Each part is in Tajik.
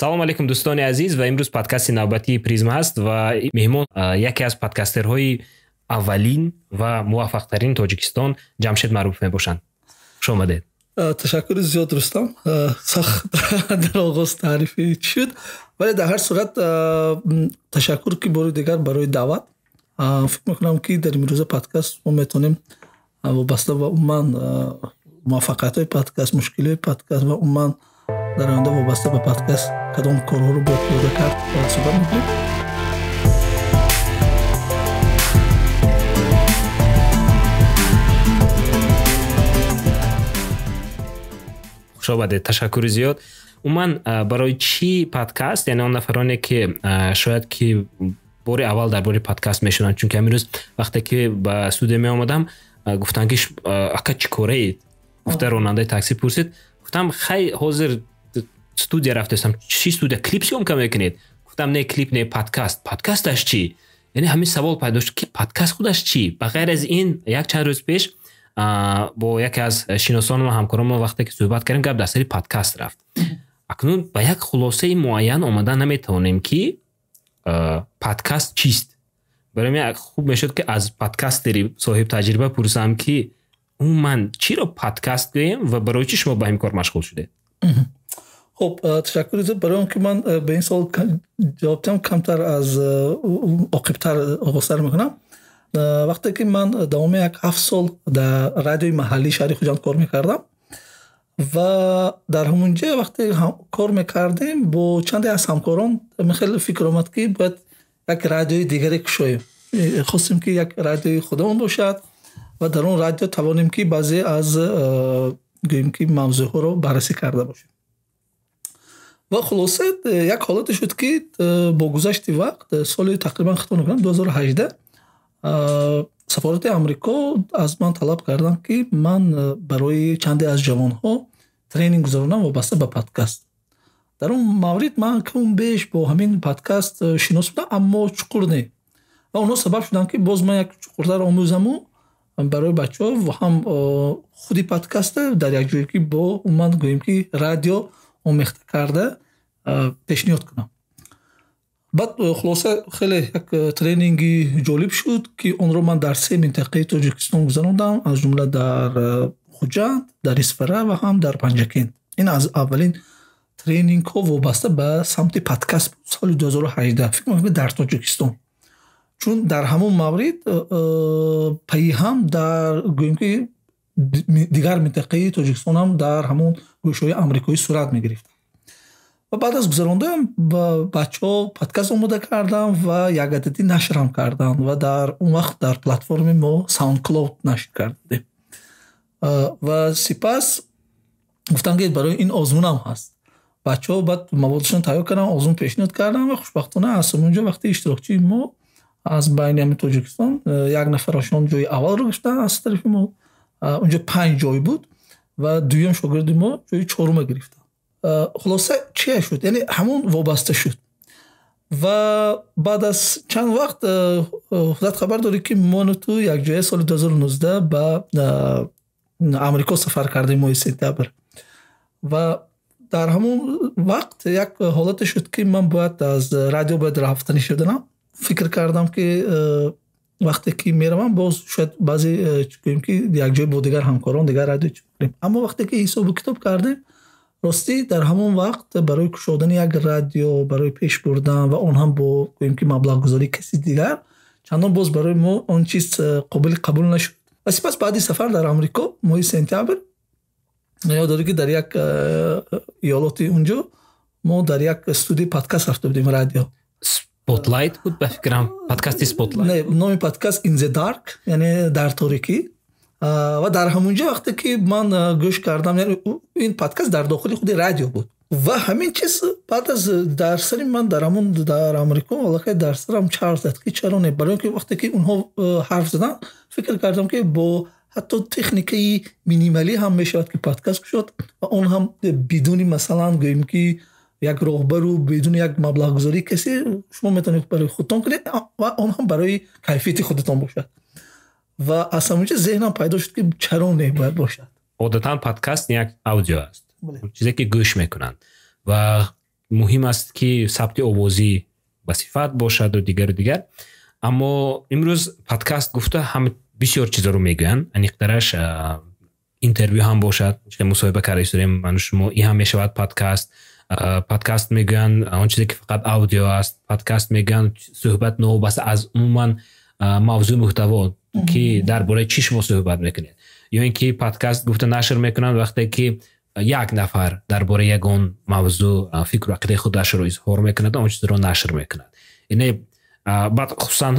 Салом алейкум, дӯстони азиз, ва имрӯз подкасти навбатии Призма ҳаст ва меҳмон яке аз подкастерҳои аввалин ва муваффақтарини Тоҷикистон Ҷамшед Маъруф мебошанд. Хуш омадед. Ташаккури зиёд, Рустам. Сахт дар оғоз таърифӣ шуд, вале дар ҳар сурат ташаккур, ки бори дигар барои даъват. Фикр мекунам, ки дар имрӯза подкаст мо метавонем вобаста ба умуман муваффақиятҳои подкаст, мушкилиҳои подкаст ва умуман дар оянда вобаста ба подкаст кадом корҳоро бояд пиёда кард, суҳбат мекунем. Хуш омадед, ташаккури зиёд. Умуман, барои чӣ подкаст? Яъне он нафароне, ки шояд ки бори аввал дар бораи подкаст мешунаванд, чунки ҳамин рӯз вақте ки ба студия меомадам, гуфтанд, ки ака, чӣ кораед? Гуфта ронандаи таксӣ пурсид. Гуфтам, хай, ҳозир студия рафтаистам. Чӣ студия? Клип съёмка мекунед? Гуфтам, не, клип не, подкаст. Подкасташ чӣ? Яъне ҳамин савол пайдо шуд, ки подкаст худаш чӣ? Ба ғайр аз ин, як чанд рӯз пеш бо яке аз шиносон ва ҳамкорон вақте ки суҳбат кардем, гап дар сари подкаст рафт. Акнун ба як хулосаи муайян омада наметавонем, ки подкаст чист. Барои ман хуб мешуд, ки аз подкастери соҳибтаҷриба пурсам, ки умуман чиро подкаст гӯем ва барои чӣ шумо ба ин кор машғул шудед? Хуб, ташаккури зиёд. Барои он ки ман ба ин савол ҷавоб диҳам, камтар аз оқибтар оғозтар мекунам. Вақте ки ман давоми як 7 сол дар радиои маҳаллии шаҳри Хуҷанд кор мекардам ва дар ҳамонҷа вақте кор мекардем, бо чанде аз ҳамкорон хеле фикр омад, ки бояд як радиои дигаре кушоем. Хостем, ки як радиои худамон бошад ва дар он радио тавонем, ки баъзе аз, гӯем, ки мавзӯъҳоро баррасӣ карда бошем. Ва хулоса, як ҳолате шуд, ки бо гузашти вақт, соли тақрибан, хато накунам, 2018, сафорати Амрико аз ман талаб карданд, ки ман барои чанде аз ҷавонҳо тренинг гузаронам вобаста ба подкаст. Дар он маврид ман кам беш бо ҳамин подкаст шинос будам, аммо чуқур не, ва онҳо сабаб шуданд, ки боз ман як чуқуртар омӯзаму барои бачаҳо ва ҳам худи подкаста дар як ҷое, ки бо умуман, гӯем, ки радио омехта карда пешниҳод кунам. Баъд хулоса, хеле як тренинги ҷолиб шуд, ки онро ман дар се минтақаи Тоҷикистон гузарондам, аз ҷумла дар Хуҷанд, дар Исфара ва ҳам дар Панҷакент. Ин аз аввалин тренингҳо вобаста ба самти подкаст буд, соли 2018, фикр мекунам, дар Тоҷикистон, чун дар ҳамон маврид пайи ҳам дар, гӯем, ки дигар минтақаи Тоҷикистон ҳам дар ҳамон гӯшаҳои амрикоӣ сурат мегирифт. Ва баъд аз гузарондам, бачаҳо подкаст омода кардам ва якададӣ нашрам карданд ва дар он вақт дар платформи мо SoundCloud нашр кардем. Ва сипас гуфтам, ки барои ин озмунам ҳаст. Бачаҳо баъд маводашон тайёр кардам, озмун пешниҳод кардам ва хушбахтона аз ҳамонҷо вақти иштирокчии мо аз байни ҳамин Тоҷикистон як нафарашон ҷои аввалро гирифтанд аз тарафи мо. Унҷо панҷ ҷой буд ва дуюм шогирди мо ҷои чорума гирифтанд. Хулоса, чия шуд, яъне ҳамон вобаста шуд. Ва баъд аз чанд вақт, худат хабар дорӣ, ки мону ту якҷоя соли 2019 ба Амрико сафар кардем, моҳи сентябр. Ва дар ҳамон вақт як ҳолате шуд, ки ман бояд аз радио бояд рафтанӣ шуданам. Фикр кардам, ки вақте ки меравам, боз шояд баъзе, гӯем, ки якҷоя бо дигар ҳамкорон дигар радио чӣ кунем. Аммо вақте ки ҳисобу китоб кардем, ростӣ, дар ҳамон вақт барои кушодани як радио, барои пеш бурдан ва он ҳам бо, гӯем, ки маблағгузории каси дигар, чандон боз барои мо он чиз қобили қабул нашуд. Ва сипас баъди сафар дар Амрико, моҳи сентябр, ёд дорӣ, ки дар як иёлоти унҷо мо дар як студияи подкаст рафта будем, радио. Spotlight буд, ба фикрам, подкасти Spotlight. Не, номи подкаст In the Dark, яъне дар торикӣ. Ва дар ҳамонҷо вақте ки ман гӯш кардам, яъне ин подкаст дар дохили худи радио буд ва ҳамин чиз баъд аз дар сари ман дар ҳамон дар Амрико аллакай дар сарам чарх зад, ки чаро не? Барои он ки вақте ки онҳо ҳарф заданд, фикр кардам, ки бо ҳатто техникаи минималӣ ҳам мешавад, ки подкаст кушод ва он ҳам бидуни, масалан, гӯем, ки як роҳбару бидуни як маблағгузории касе шумо метавонед барои худтон кунед ва он ҳам барои кайфияти худатон бошад. Ва аз ҳамонҷо зеҳнам пайдо шуд, ки чаро не, бояд бошад. Одатан подкаст як аудио аст, чизе ки гӯш мекунанд ва Муҳим аст, ки сабти овозӣ ба сифат бошаду дигару дигар. Аммо имрӯз подкаст гуфта ҳама бисёр чизоро мегӯянд. Аниқтараш, интервю ҳам бошад, мусоҳиба карда истодем ману шумо, ин ҳам мешавад подкаст. Подкаст мегӯянд он чизе, ки фақат аудио аст. Подкаст мегӯянд суҳбат новобаста аз умуман мавзӯи муҳтаво, ки дар бораи чӣ шумо суҳбат мекунед, ё ин ки подкаст гуфта нашр мекунанд, вақте ки як нафар дар бораи ягон мавзӯъ фикру ақидаи худашро изҳор мекунад, он чизро нашр мекунад. Ине баъд хусусан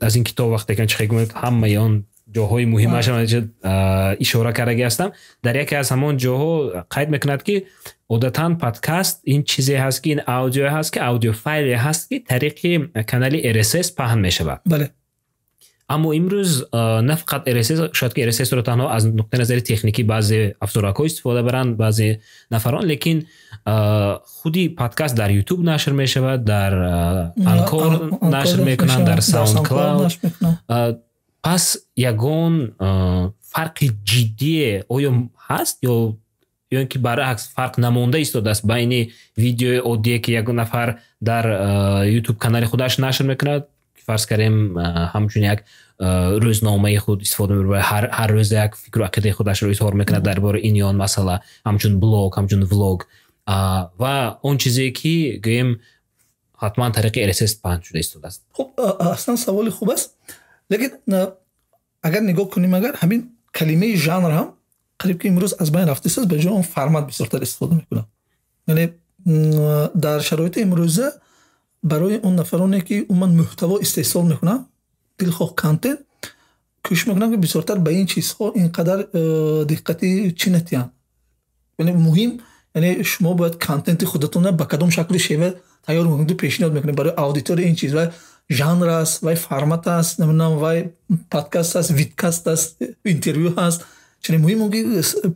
аз ин китоб, вақте ки чӣ гӯед, ҳамаи он ҷоҳои муҳимаш ишора кардаги ҳастам. Дар яке аз ҳамон ҷоҳо қайд мекунад, ки одатан подкаст ин чизе ҳаст, ки ин аудио ҳаст, ки аудиофайле ҳаст, ки тариқи канали RSS паҳн мешавад. Аммо имрӯз на фақат RSS, шояд ки RSS-ро танҳо аз нуқтаи назари техникӣ баъзе афзоракҳо истифода баранд, баъзе нафарон, лекин худи подкаст дар YouTube нашр мешавад, дар Анкор нашр мекунанд, дар SoundCloud. Пас ягон фарқи ҷиддие оё ҳаст ё ин ки баръакс, фарқ намонда истодааст байни видеои оддие, ки ягон нафар дар YouTube канали худаш нашр мекунад, фарз кардем, ҳамчун як рӯзномаи худ истифода мебарад, ҳар рӯз як фикру ақидаи худашро изҳор мекунад дар бораи ин ё он масъала, ҳамчун блог, ҳамчун влог, ва он чизе, ки гӯем, ҳатман тариқи RSS паҳн шуда истодааст? Хуб, аслан саволи хуб аст, лекин агар нигоҳ кунем, агар ҳамин калимаи жанр ҳам қариб ки имрӯз аз байн рафтааст, ба ҷои он формат бисёртар истифода мекунанд. Яъне дар шароити имрӯза барои он нафароне, ки умуман муҳтаво истеҳсол мекунанд, дилхоҳ контент, кӯшиш мекунанд, ки бисёртар ба ин чизҳо ин қадар диққати чӣ натиҳанд. Яъне муҳим, яъне шумо бояд контенти худатонро ба кадом шаклу шева тайёр мекунед, пешниҳод мекунед барои аудитория. Ин чиз вай жанр аст, вай формат аст, намедонам, вай подкаст аст, видкаст аст, интервю ҳаст, чунин муҳим он ки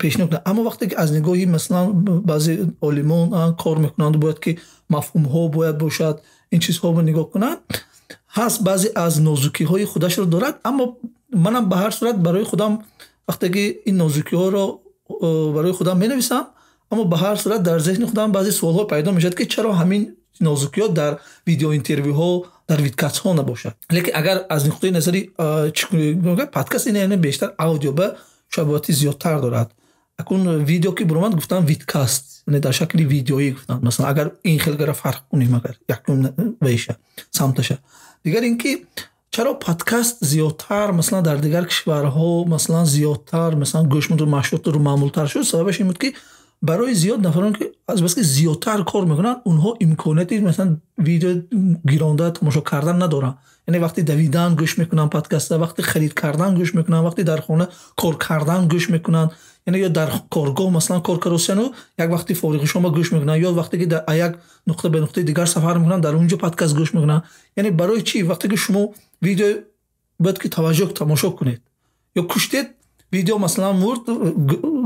пешниҳод кунад. Аммо вақте ки аз нигоҳи, масалан, баъзе олимон кор мекунанд, бояд ки мафҳумҳо бояд бошад, ин чизҳоро нигоҳ кунанд, ҳаст, баъзе аз нозукиҳои худашро дорад. Аммо манам ба ҳар сурат барои худам, вақте ки ин нозукиҳоро барои худам менависам, аммо ба ҳар сурат дар зеҳни худам баъзе суолҳо пайдо мешавад, ки чаро ҳамин нозукиҳо дар видеоинтервюҳо, дар видкастҳо набошад. Лекин агар аз нуқтаи назари подкаст, ин яъне бештар аудио ба шабоҳати зиёдтар дорад. Акун видео ки буромад, гуфтам видкаст, яъне дар шакли видеоӣ гуфтам. Масалан, агар ин хел гара фарқ кунем, агар якум вайша самташа. Дигар ин ки чаро подкаст зиёдтар, масалан, дар дигар кишварҳо, масалан, зиёдтар, масалан, гӯшмуду машҳуртару маъмултар шуд, сабабаш ин буд, ки барои зиёд нафарон, ки азбаски зиёдтар кор мекунанд, онҳо имконияти, масалан, видео гиронда тамошо кардан надоранд. Яъне вақти давидан гӯш мекунанд подкаста, вақти харид кардан гӯш мекунанд, вақти дар хона кор кардан гӯш мекунанд, яъне ё дар коргоҳ, масалан, кор каросияну як вақти фориғишома гӯш мекунанд, ё вақте ки дар як нуқта ба нуқтаи дигар сафар мекунанд, дар онҷо подкаст гӯш мекунанд. Яъне барои чӣ? Вақте ки шумо видео бояд ки таваҷҷӯҳ тамошо кунед ё куштед видео, масалан, мурд,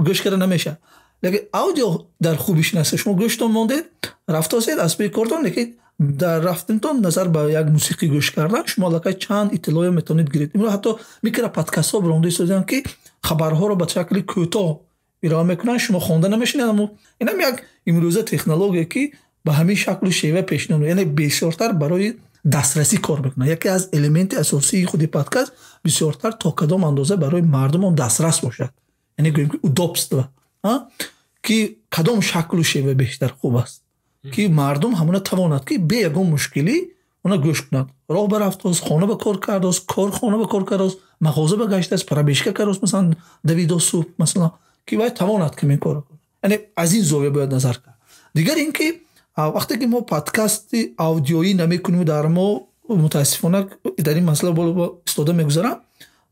гӯш карда намешавад. Лекин аудио дар хубиш ин аст, шумо гӯштон мондед, рафтосед аз паи кортон, лекин дар рафтинтон назар ба як мусиқӣ гӯш кардан шумо аллакай чанд иттилоъе метавонед гиред. Имрӯз ҳатто микроподкастҳо баромада истодианд, ки хабарҳоро ба шакли кӯтоҳ ироа мекунанд, шумо хонда намешунед. Аммо инам як имрӯза технология, ки ба ҳамин шаклу шева пешниҳод, яъне бисёртар барои дастрасӣ кор мекунад. Яке аз элементи асосии худи подкаст бисёртар то кадом андоза барои мардумон дастрас бошад, яъне гӯем ки удобство, ки кадом шаклу шева бештар хуб аст, ки мардум ҳамона тавонад, ки бе ягон мушкилӣ она гӯш кунад: роҳ барафтост, хона ба кор кардост, кор хона ба кор кардост, мағоза ба гаштааст, пробежка кардост, масалан, давидост субҳ, масалан, ки вай тавонад ки ин корро кунад. Яъне аз ин зовия бояд назар кард. Дигар ин ки вақте ки мо подкасти аудиоӣ намекунем, дар мо мутаассифона дар ин масъала боло истода мегузарам,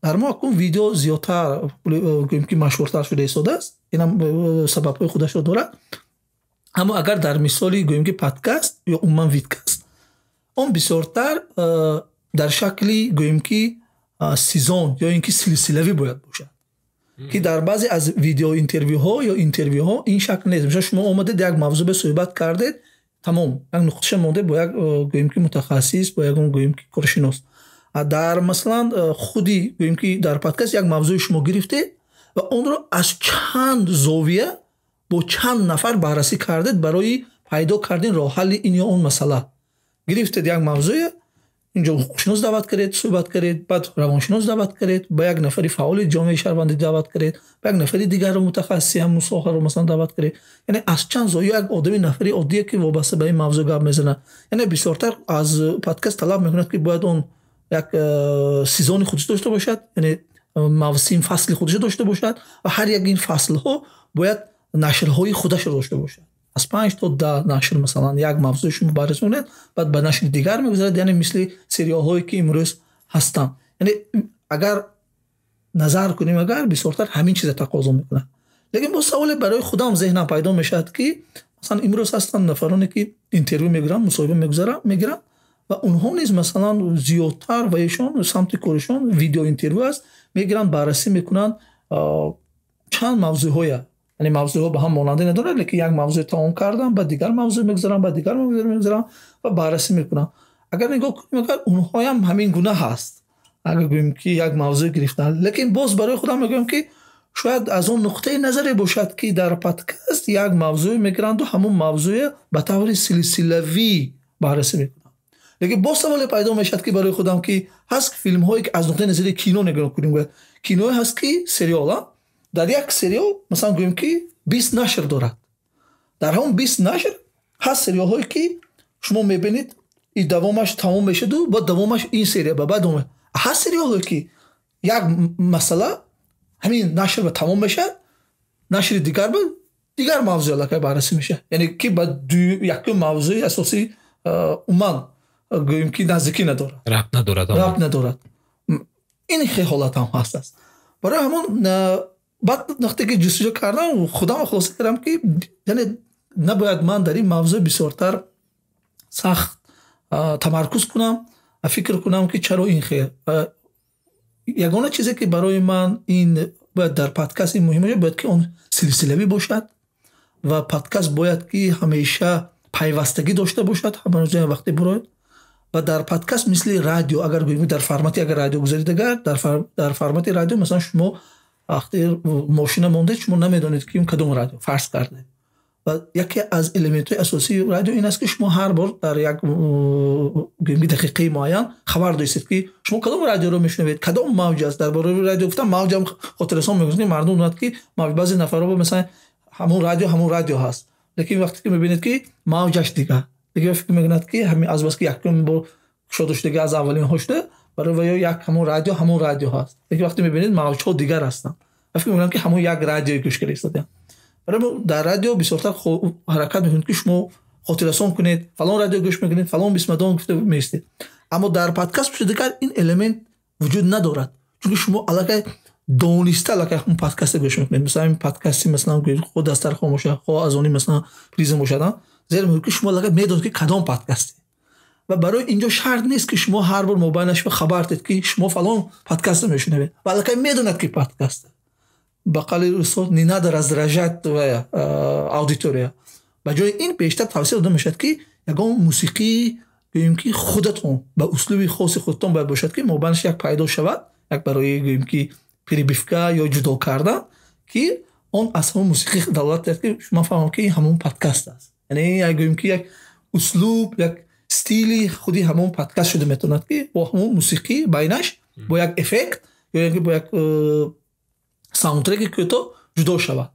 дар мо акун видео зиёдтар, гӯем ки, машҳуртар шуда истодааст. Инам сабабҳои худашро дорад. Аммо агар дар мисоли, гӯем ки, подкаст ё умуман видкаст, он бисёртар дар шакли, гӯем ки, сезон ё ин ки силсилавӣ бояд бошад, ки дар баъзе аз видеоинтервюҳо ё интервюҳо ин шакл нест. Масалан, шумо омадед, як мавзӯъ ба суҳбат кардед, тамом, як нуқташа мондед бо як, гӯем ки, мутахассис, бо ягон, гӯем ки, коршинос. Дар, масалан, худи, гӯем ки, дар подкаст як мавзӯи шумо гирифтед ва онро аз чанд зовия бо чанд нафар баррасӣ кардед барои Пайдо кардин роҳҳалли ин ё он масъала. Гирифтед як мавзӯе, инҷо ҳуқуқшинос даъват кардед, суҳбат кардед, баъд равоншинос даъват кардед, ба як нафари фаъоли ҷомеаи шаҳрвандӣ даъват кардед, ба як нафари дигарро, мутахассиси ҳамун соҳаро, масалан, даъват кардед. Яъне аз чанд зовия, як одами нафари оддие, ки вобаста ба ин мавзӯъ гап мезанад. Яъне бисёртар аз подкаст талаб мекунад, ки бояд он як сезони худаш дошта бошад, яъне мавсим, фасли худашро дошта бошад ва ҳар як ин фаслҳо бояд нашрҳои худашро дошта бошад. Аз 5 то 10 нашр, масалан, як мавзӯи шумо баррасӣ мекунед, баъд ба нашри дигар мегузарад, яъне мисли сериалҳое, ки имрӯз ҳастанд. Яъне агар назар кунем, агар бисёртар ҳамин чиза тақозо мекунад. Лекин боз саволе барои худам зеҳнам пайдо мешавад, ки масалан имрӯз ҳастанд нафароне, ки интервю мегиранд, мусоҳиба мегиранд ва онҳо низ, масалан, зиёдтар ва ишон самти коришон видеоинтервю аст. Мегиранд, баррасӣ мекунанд чанд мавзӯъҳоя, яъне мавзӯъҳо ба ҳам монандӣ надорад, лекин як мавзӯъ тамом кардан, ба дигар мавзӯъ мегузаранд, ба дигар мавзӯъ мегузаранд ва баррасӣ мекунанд. Агар нигоҳ кунем, агар онҳоям ҳамин гуна ҳаст, агар гӯем, ки як мавзӯъ гирифтан, лекин боз барои худам мегӯям, ки шояд аз он нуқтаи назаре бошад, ки дар подкаст як мавзӯъ мегиранду ҳамун мавзӯе ба таври силсилавӣ баррасӣ мекунанд. Лекин боз саволе пайдо мешавад, ки барои худам, ки ҳаст филмҳое, ки аз нуқтаи назари кино нигоҳ кунем, киное ҳаст, ки сериал, дар як сериал, масалан, гӯем, ки 20 нашр дорад. Дар ҳамон 20 нашр ҳаст сериалҳое, ки шумо мебинед, и давомаш тамом мешаду баъд давомаш ин серия ба баъд ҳаст сериалҳое, ки як масъала ҳамин нашр ба тамом мешавад, нашри дигар ба дигар мавзӯъ аллакай баррасӣ мешавад, яъне ки ба якум мавзӯи асосӣ умуман, гӯем, ки наздикӣ надорад. Рабт надорад. Рабт надорад. Ин хел ҳолат ҳам ҳаст аст. Барои ҳамон баъд вақте ки ҷустуҷӯ кардам, худам хулоса кардам, ки яъне набояд ман дар ин мавзӯъ бисёртар сахт тамаркуз кунам ва фикр кунам, ки чаро ин хел. Ягона чизе, ки барои ман ин бояд дар подкаст ин муҳим бошад, бояд ки он силсилавӣ бошад ва подкаст бояд ки ҳамеша пайвастагӣ дошта бошад, ҳамаҷоя вақте бирояд. Ва дар подкаст мисли радио, агар гӯем, дар формати агар радио гузарид, агар дар формати радио, масалан, шумо вақте мошина мондед, шумо намедонед, ки кадом радио фарз кардед. Ва яке аз элементҳои асосии радио ин аст, ки шумо ҳар бор дар як дақиқаи муайян хабар доштед, ки шумо кадом радиоро мешунавед, кадом мавҷ аст. Дар бораи радио гуфтам, мавҷам хотиррасон мекунад, мардум донад, ки баъзе нафарҳо, масалан, ҳамон радио ҳамон радио ҳаст, лекин вақте ки мебинед, ки мавҷаш дигар, дигар фикр мекунад, ки ҳамин азбаски якум бор кушода шудага, аз аввалинҳо шуда, барои ваё як ҳамон радио ҳамон радио ҳаст. Лекин вақте мебинед, мавҷҳо дигар ҳастанд ва фикр мекунам, ки ҳамон як радиое гӯш карда истодаам. Барои дар радио бисёртар ҳаракат мекунед, ки шумо хотиррасон кунед, фалон радио гӯш мекунед, фалон бисмадон гуфта меистед. Аммо дар подкаст дигар ин элемент вуҷуд надорад, чунки шумо аллакай дониста аллакай ҳамон подкаста гӯш мекунед. Масалан, подкасти, масалан, хо Дастархон бошад, хо аз они, масалан, Призм бошад, зеро мегӯяд, ки шумо аллакай медонед, ки кадом подкасте. Ва барои инҷо шарт нест, ки шумо ҳар бор мобайнаш хабар дед, ки шумо фалон подкаста мешунавед, ва аллакай медонад, ки подкаст. Ба қавли устод, не надо раздражать аудитория. Ба ҷои ин бештар тавсия дода мешавад, ки ягон мусиқии, гӯем, ки худатон ба услуби хоси худатон бояд бошад, ки мобайнаш як пайдо шавад, як барои, гӯем, ки перебивка ё ҷудо кардан, ки он аз ҳамон мусиқӣ далолат диҳад, ки ман фаҳмам, ки ин ҳамон подкаст аст. Яъне як, гӯем, ки як услуб, як стили худи ҳамон подкаст шуда метавонад, ки бо ҳамон мусиқӣ байнаш, бо як эффект ё бо як саундтреки кӯтоҳ ҷудо шавад.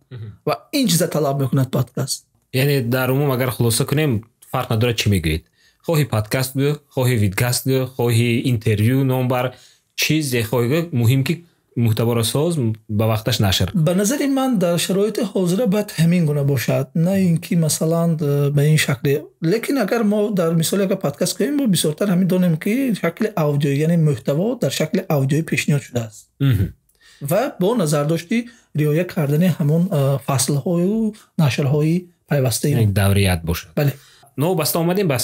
Ва ин чиза талаб мекунад подкаст. Яъне дар умум агар хулоса кунем, фарқ надорад, чӣ мегӯед: хоҳи подкаст гӯ, хоҳи видкаст гӯ, хоҳи интервю номбар, чизе хоҳӣ гӯ, муҳим ки муҳтаворо соз, ба вақташ нашр. Ба назари ман, дар шароити ҳозира бояд ҳамин гуна бошад, на ин ки, масалан, ба ин шакле. Лекин агар мо дар мисоли агар подкаст кунем, мо бисёртар ҳамин донем, ки шакли аудио, яъне муҳтаво дар шакли аудиоӣ пешниҳод шудааст ва бо назардошти риоя кардани ҳамон фаслҳою нашрҳои пайвастаи. Даврият бошад. Бале. Новобаста омадем ба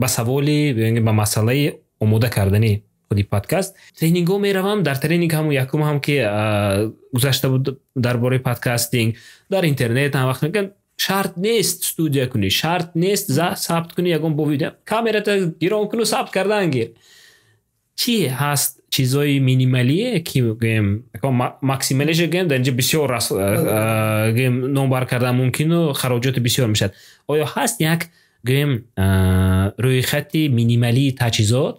саволи, ба масъалаи омода кардани худи подкаст. Тренингҳо меравам, дар тренинг ҳамун якум ҳам, ки гузашта буд дар бораи подкастинг, дар интернет ҳам вақт мегӯянд: шарт нест студия кунӣ, шарт нест сабт кунӣ, ягон бо видео камерата гирон куну сабт кардан гир. Чӣ ҳаст? Чизои минималие, ки гӯем, максималиша гӯем, дар инҷа бисёр гӯем номбар кардан мумкину хароҷоти бисёр мешавад. Оё ҳаст як, гӯем, рӯйхати минималии таҷҳизот,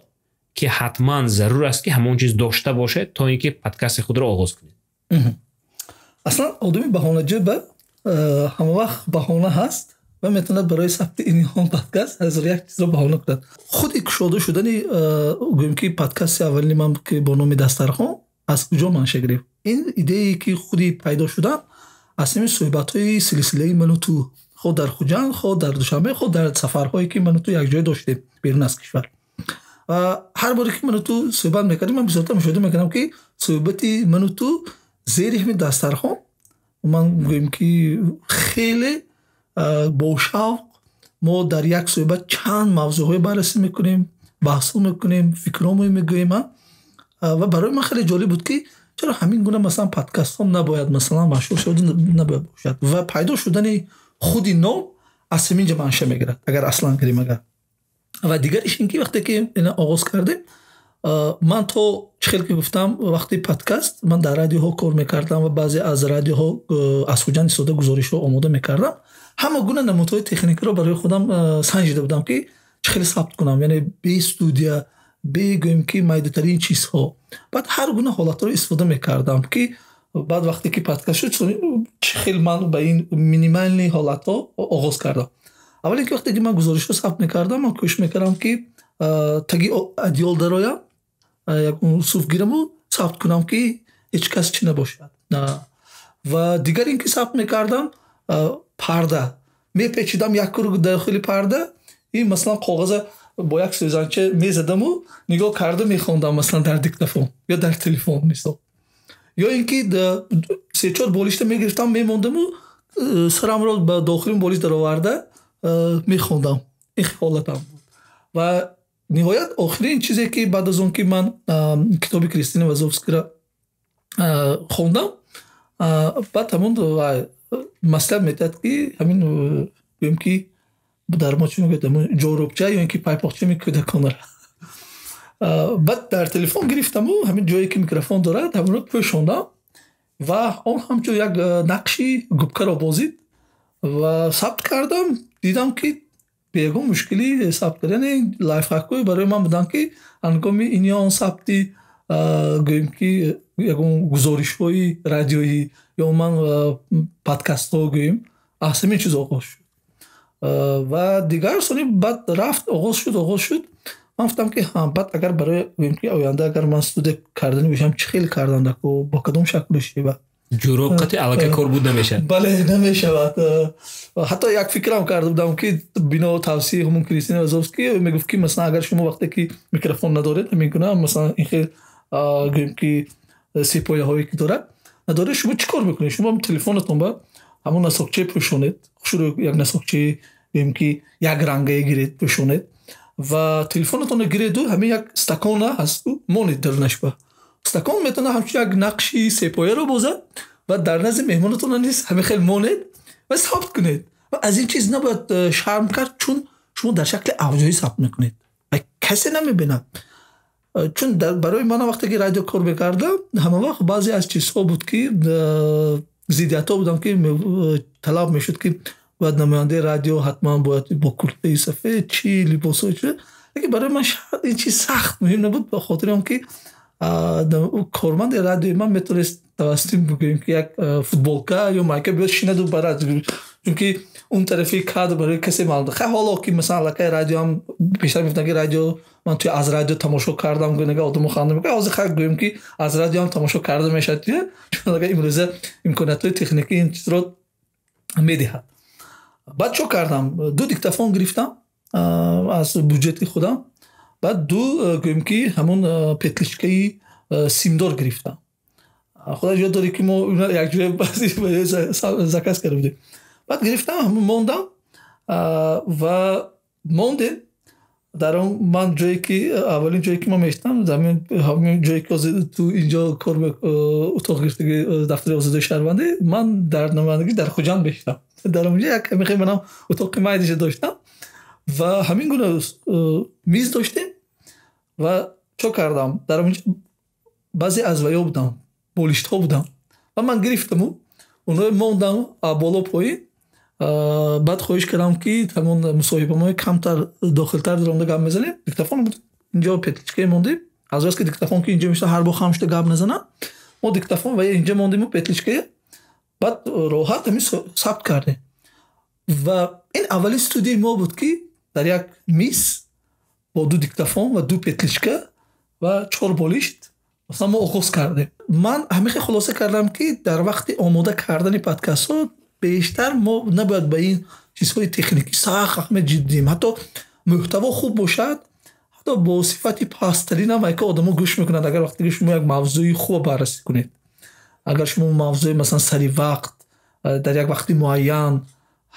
ки ҳатман зарур аст, ки ҳамон чиз дошта бошед, то ин ки подкасти худро оғоз кунед? Аслан одами баҳонаҷӯ ба ҳамавақт баҳона ҳаст ва метавонад барои сабти ин подкаст ҳазор як чизро баҳона кунад. Худи кушода шудани, гӯем ки, подкасти аввалини ман, ки бо номи «Дастархон», аз куҷо манша гирифт? Ин идеяе ки худи пайдо шудан аз ҳамин суҳбатҳои силсилаи ману ту, хоҳ дар Хуҷанд, хоҳ дар Душанбе, хоҳ дар сафарҳое, ки ману ту якҷоя доштем берун аз кишвар. Ва ҳар боре ки ману ту суҳбат мекардем, ман бисёртар мушоҳида мекардам, ки суҳбати ману ту зери ҳамин дастархон, ман гӯем ки, хеле бошавқ мо дар як суҳбат чанд мавзӯъҳое баррасӣ мекунем, баҳсҳо мекунем, фикрҳо мегӯем. Ва барои ман хеле ҷолиб буд, ки чаро ҳамин гуна, масалан, подкастҳо набояд, масалан, машҳур шуда набояд бошад. Ва пайдо шудани худи ном аз ҳамин ҷо манша мегирад, агар аслан гирем агар. Ва дигариш ин ки вақте ки ина оғоз кардем, ман то чӣ хел ки гуфтам, вақти подкаст ман дар радиоҳо кор мекардам ва баъзе аз радиоҳо аз Хуҷанд истода гузоришҳо омода мекардам. Ҳама гуна намудҳои техникиро барои худам санҷида будам, ки чӣ хеле сабт кунам, яъне бе студия, бе, гӯем ки, майдатарин чизҳо. Баъд ҳар гуна ҳолатҳоро истифода мекардам, ки баъд вақте ки подкаст шуд, чӣ хел ман ба ин минимальный ҳолатҳо оғоз кардам. Аввал ин ки вақте ки ман гузоришҳо сабт мекардам, ман кӯшиш мекардам, ки таги одеяло дароям, як суф гираму сабт кунам, ки ҳеҷ кас чӣ набошад. Ва дигар ин ки сабт мекардам, парда мепечидам, як круг дохили парда и, масалан, коғаза бо як сӯзанча мезадаму нигоҳ карда мехондам, масалан, дар диктофон ё дар телефон, мисол. Ё ин ки се-чор болишта мегирифтам, мемондаму сарамро ба дохили болиш дароварда мехондам. Ин ҳолатам буд. Ва ниҳоят охирин чизе, ки баъд аз он ки ман китоби Кристина Вазовскиро хондам, баъд ҳамон маслиҳат медиҳад, ки ҳамин, гӯем ки, дар мо чӣ мегӯяд, ҳамон ҷорубча ё ин ки пайпоқчами кӯдаконара баъд дар телефон гирифтаму ҳамин ҷое ки микрофон дорад, ҳамонро пӯшондам ва он ҳамчун як нақши губкаро бозид ва сабт кардам. Дидам, ки бе ягон мушкилӣ сабт кард. Яъне лайфхакҳое барои ман буданд, ки ҳангоми ин ё он сабти, гӯем ки, ягон гузоришҳои радиоӣ ё ман подкастҳо, гӯем, аз ҳамин чиз оғоз шуд. Ва дигар соли баъд рафт, оғоз шуд, оғоз шуд. Ман гуфтам, ки баъд агар барои, гӯем ки, оянда агар ман студия кардани бошам, чӣ хел кардан дако, бо кадом шаклу шева? Ҷуроб қати аллакай кор буд намешавад. Бале, намешавад. Ҳатто як фикрам карда будам, ки бино тавсияи ҳамон Кристина Вазовски мегуфт, ки масалан, агар шумо вақте ки микрофон надоред, ҳамин гуна, масалан, ин хел, гӯем ки, сепояҳое ки дорад надоред, шумо чӣ кор мекунед? Шумо телефонатон ба ҳамон носокчае пӯшонед, хушрӯ як носокчаи, гӯем ки, як рангае гиред, пӯшонед ва телефонатонро гиреду ҳамин як стакона ҳасту монед дарунашба. Стакон метавонад ҳамчун як нақши сепояро бозад ва дар назди меҳмонатон низ ҳамин хел монед ва сабт кунед. Ва аз ин чиз набояд шарм кард, чун шумо дар шакли аудиоӣ сабт мекунед ва касе намебинад. Чун барои ман вақте ки радио кор мекардам, ҳама вақт баъзе аз чизҳо буд, ки зиддиятҳо будам, ки талаб мешуд, ки бояд намояндаи радио ҳатман бояд бо куртаи сафед, чӣ либосҳои чӣ. Лекин барои ман ин чиз сахт муҳим набуд, ба хотири он ки корманди радиои ман метавонист тавассути, бигӯем ки, як футболка ё майка биёд, шинаду барад, чунки он тарафи кадр барои касе маълум. Хай, ҳоло ки, масалан, аллакай радиоам, пештар мегуфтанд, ки радио ман туи аз радио тамошо кардам, гӯнага одамо ханда мекунад. Ҳозир хай, гӯем ки, аз радиоам тамошо карда мешавад, чун аллакай имрӯза имкониятҳои техникӣ ин чизро медиҳад. Баъд чо кардам? Ду диктофон гирифтам аз буҷети худам, баъд ду, гӯем ки, ҳамон петличкаи симдор гирифтам. Худо ёд дорӣ, ки мо якҷоя заказ карда будем. Баъд гирифтам, ҳамон мондам ва мондем дар он ман ҷое ки аввалин ҷое ки ман мешитам, ҳамин ҷое ки ҳозир ту инҷо кор, утоқ гирифтаги, дафтари озодии шаҳрвандӣ, ман дар намояндагӣ дар Хуҷанд мешитам. Дар онҷо як ҳамин манам утоқи майдиша доштам ва ҳамин гуна миз доштем. Ва чо кардам дар онҷо? Баъзе аз ваё будам, болиштҳо будам ва ман гирифтаму онҳо мондам боло поин. Баъд хоҳиш кардам, ки ҳамон мусоҳибамои камтар дохилтар даромада гап мезанем. Диктофон инҷо, петличкае мондем. Аз бас ки диктофон ки инҷо мешта, ҳар бор хам шуда гап назанам, мо диктофон ва инҷа мондему петличкае, баъд роҳат ҳамин сабт кардем. Ва ин аввалин студияи мо буд, ки дар як миз бо ду диктофон ва ду петличка ва чор болишт масалан мо оғоз кардем. Ман ҳамин хел хулоса кардам, ки дар вақти омода кардани подкастҳо бештар мо набояд ба ин чизҳои техникӣ сахт аҳамият ҷиддием. Ҳатто мӯҳтаво хуб бошад, ҳатто бо сифати пасттаринам айка одамо гӯш мекунанд, агар вақте ки шумо як мавзӯи хуб баррасӣ кунед, агар шумо мавзӯи масалан сари вақт, дар як вақти муайян,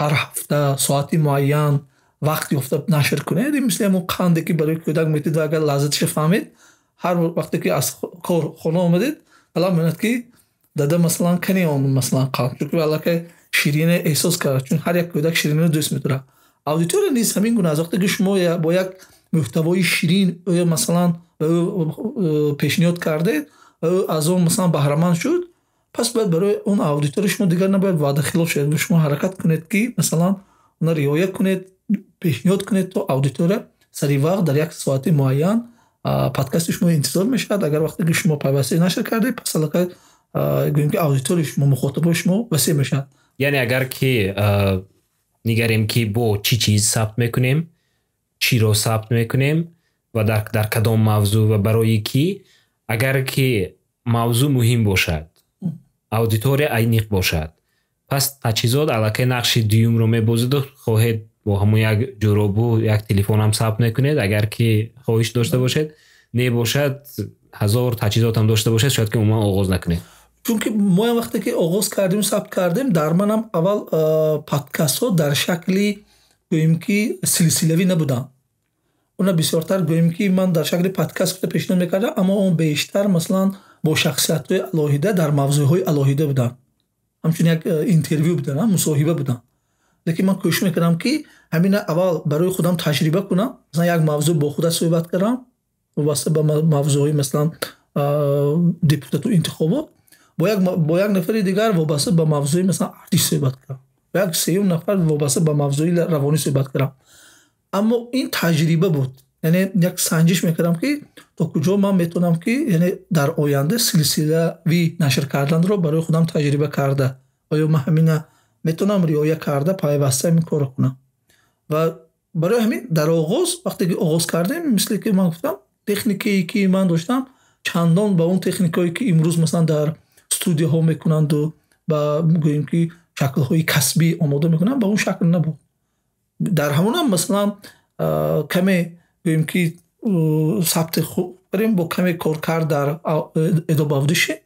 ҳар ҳафта, соати муайян вақт ёфта нашр кунед. Ин мисли ҳамон қанде, ки барои кӯдак метид ва агар лаззаташа фаҳмед, ҳар вақте ки аз кор хона омадед, талаб мекунад, ки дада, масалан, кани он масалан қанд, чунки аллакай ширине эҳсос кард, чун ҳар як кӯдак шириниро дӯст медорад. Аудитория низ ҳамин гуна аст. Вақте ки шумо бо як мӯҳтавои ширин ё масалан ба ӯ пешниҳод кардед ва ӯ аз он масалан баҳраманд шуд, пас бояд барои он аудитория шумо дигар набояд ваъдахилоф шавед. Шумо ҳаракат кунед, ки масалан она риоя кунед, пешниҳод кунед, то аудитория сари вақт дар як соати муайян подкасти шумо интизор мешавад. Агар вақте ки шумо пайваста нашр кардед, пас аллакай гӯем, ки аудиторияи шумо, мухотабои шумо васеъ мешавад. Яъне агар ки нигарем, ки бо чӣ чиз сабт мекунем, чиро сабт мекунем ва дар кадом мавзӯъ ва барои кӣ, агар ки мавзӯъ муҳим бошад, аудитория аниқ бошад, пас таҷҳизот аллакай нақши дуюмро мебозиду хоҳед бо ҳамон як ҷуробу як телефонам сабт мекунед, агар ки хоҳиш дошта бошед, небошад, ҳазор таҷҳизотам дошта бошед, шояд ки умуман оғоз накунед. Чунки моям вақте ки оғоз кардем, сабт кардем, дар манам аввал подкастҳо дар шакли гӯем ки силсилавӣ набуданд. Она бисёртар гӯем ки ман дар шакли подкаст пешниҳод мекардам, аммо он бештар масалан бо шахсиятҳои алоҳида дар мавзӯъҳои алоҳида буданд, ҳамчун як интервю буданд, мусоҳиба буданд. Лекин ман кӯшиш мекардам, ки ҳамина аввал барои худам таҷриба кунам, масалан як мавзӯъ бо худат суҳбат кардам вобаста ба мавзӯъҳои масалан депутату интихобот, бо як нафари дигар вобаста ба мавзӯи масалан артиш суҳбат кардам, бо як сеюм нафар вобаста ба мавзӯи равонӣ суҳбат кардам. Аммо ин таҷриба буд, яъне як санҷиш мекардам, ки то куҷо ман метавонам, ки яъне дар оянда силсилавӣ нашр карданро барои худам таҷриба карда, оё ман ҳамина метавонам риоя карда пайваста ҳамин корро кунам. Ва барои ҳамин дар оғоз, вақте ки оғоз кардем, мисле ки ман гуфтам, техникае ки ман доштам, чандон ба он техникое ки имрӯз масалан дар студияҳо мекунанду ба гӯем ки шаклҳои касбӣ омода мекунанд, ба он шакл набуд. Дар ҳамонам масалан каме гӯем ки сабти хуб кардем, бо каме коркард дар Adobe Audition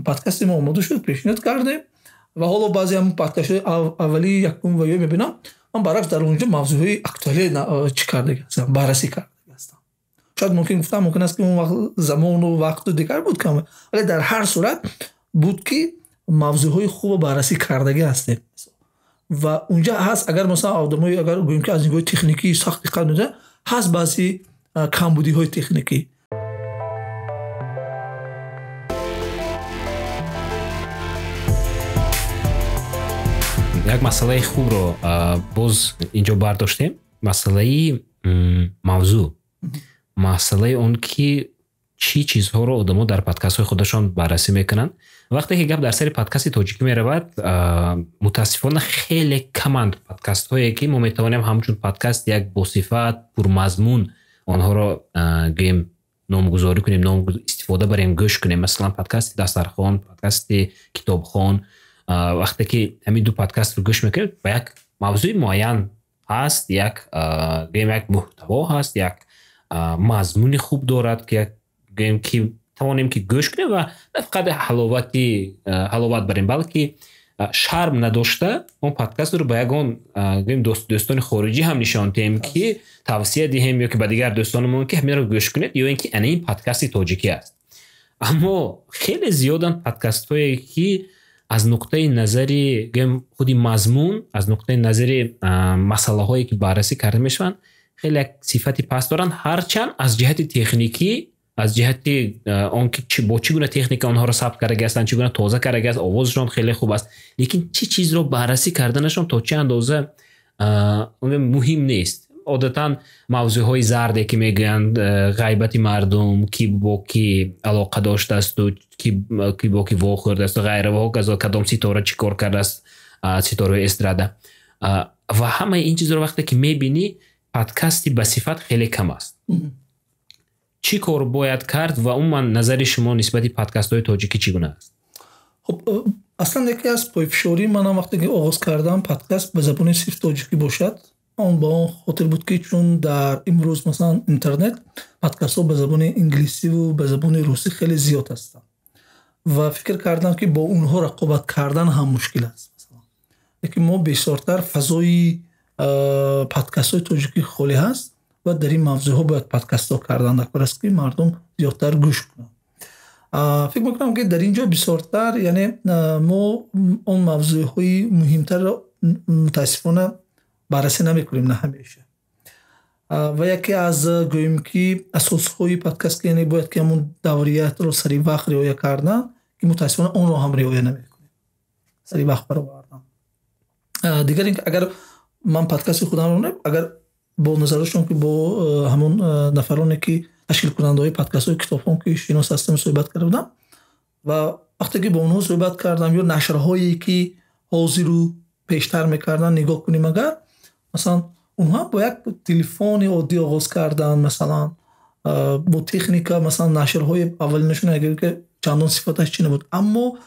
подкасти мо омода шуд, пешниҳод кардем. Ва ҳоло баъзе ҳамн подкастҳои аввали якум ва ё мебинам, ман баръакс дар онҷо мавзӯъҳои актуалӣ чӣ кардаги ҳастам, баррасӣ кардаги ҳастам. Шояд мумкин гуфтам мумкин аст, ки он вақт замону вақту дигар буд кам, вале дар ҳар сурат буд, ки мавзӯъҳои хубо баррасӣ кардагӣ ҳастем ва унҷа ҳаст. Агар масалан одамои агар гӯем ки аз нигоҳи техникӣ сахт диққат медиҳанд, ҳаст баъзе камбудиҳои техникӣ. Як масъалаи хубро боз инҷо бардоштем, масъалаи мавзӯъ, масъалаи он ки чӣ чизҳоро одамо дар подкастҳои худашон баррасӣ мекунанд. Вақте ки гап дар сари подкасти тоҷикӣ меравад, мутаассифона хеле каманд подкастҳое, ки мо метавонем ҳамчун подкаст як босифат, пурмазмун онҳоро гӯем, номгузорӣ кунем, ном истифода барем, гӯш кунем. Масалан, подкасти Дастархон, подкасти Китобхон. Вақте ки ҳамин ду подкастро гӯш мекунем, ба як мавзӯи муайян ҳаст, як гӯем як муҳтаво ҳаст, як мазмуни хуб дорад, ки як гӯем ки тавонем ки гӯш кунем ва на фақат ҳаловат барем, балки шарм надошта он подкастро ба ягон гӯем дӯстони хориҷӣ ҳам нишон диҳем, ки тавсия диҳем ё ки ба дигар дӯстонамон, ки ҳаминро гӯш кунед, ё ин ки ана ин подкасти тоҷикӣ аст. Аммо хеле зиёданд подкастҳое, ки аз нуқтаи назари гӯем худи мазмун, аз нуқтаи назари масъалаҳое ки баррасӣ карда мешаванд, хеле як сифати паст доранд, ҳарчанд аз ҷиҳати техникӣ, Аз ҷиҳати он ки бо чӣ гуна техника онҳоро сабт кардаги ҳастанд, чӣ гуна тоза кардаги аст, овозашон хеле хуб аст, лекин чӣ чизро баррасӣ карданашон то чӣ андоза муҳим нест. Одатан мавзӯъҳои зарде, ки мегӯянд, ғайбати мардум, ки бо ки алоқа доштаасту ки бо ки вохӯрдаасту ғайра ва ҳоказо, кадом ситора чӣ кор кардааст, ситораҳои эстрада ва ҳамаи ин чизро вақте ки мебинӣ, подкасти ба сифат хеле кам аст. Чӣ кор бояд кард ва умуман назари шумо нисбати подкастҳои тоҷикӣ чӣ гуна аст? Хуб, аслан яке аз пойфишории манам, вақте ки оғоз кардам, подкаст ба забони сирф тоҷикӣ бошад, он ба он хотир буд, ки чун дар имрӯз, масалан, интернет подкастҳо ба забони инглисиву ба забони русӣ хеле зиёд ҳастанд ва фикр кардам, ки бо онҳо рақобат кардан ҳам мушкил аст. Лекин мо бисёртар фазои подкастҳои тоҷикӣ холӣ ҳаст ва дар ин мавзӯъҳо бояд подкастҳо кардан даркор аст, ки мардум зиёдтар гӯш кунанд. Фикр мекунам, ки дар ин ҷо бисёртар, яъне мо он мавзӯъҳои муҳимтарро, мутаассифона, баррасӣ намекунем на ҳамеша. Ва яке аз, гӯем ки, асосҳои подкаст, ки яъне бояд ки ҳамун давриятро сари вақт риоя кардан, ки мутаассифона онро ҳам риоя намекунем, сари вақт баровардан. Дигар ин, агар ман подкасти худамро, агар бо назаротшон, ки бо ҳамон нафароне, ки ташкилкунандаҳои подкастҳои китобхон, ки шинос ҳастем, суҳбат карда будам ва вақте ки бо онҳо суҳбат кардам ё нашрҳое, ки ҳозиру пештар мекарданд, нигоҳ кунем агар, масалан, онҳо бо як телефони оддӣ оғоз карданд, масалан, бо техника, масалан, нашрҳои аввалинашон агар ки чандон сифаташ чӣ набуд, аммо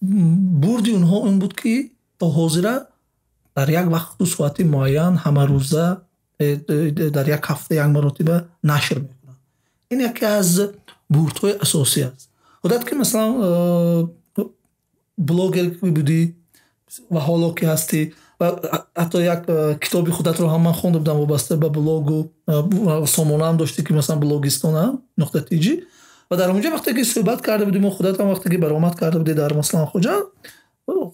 бурди онҳо он буд, ки то ҳозира дар як вақту соати муайян ҳамарӯза, дар як ҳафта як маротиба нашр мекунанд. Ин яке аз бурдҳои асосӣ аст. Худат ки, масалан, блогер будӣ ва ҳоло ки ҳастӣ ва ҳатто як китоби худатро ҳам ман хонда будам вобаста ба блогу, сомонаам доштӣ, ки масалан blogistон.tj, ва дар онҷо вақте ки суҳбат карда будем, худатам вақте ки баромад карда будӣ дар, масалан, Хуҷанд,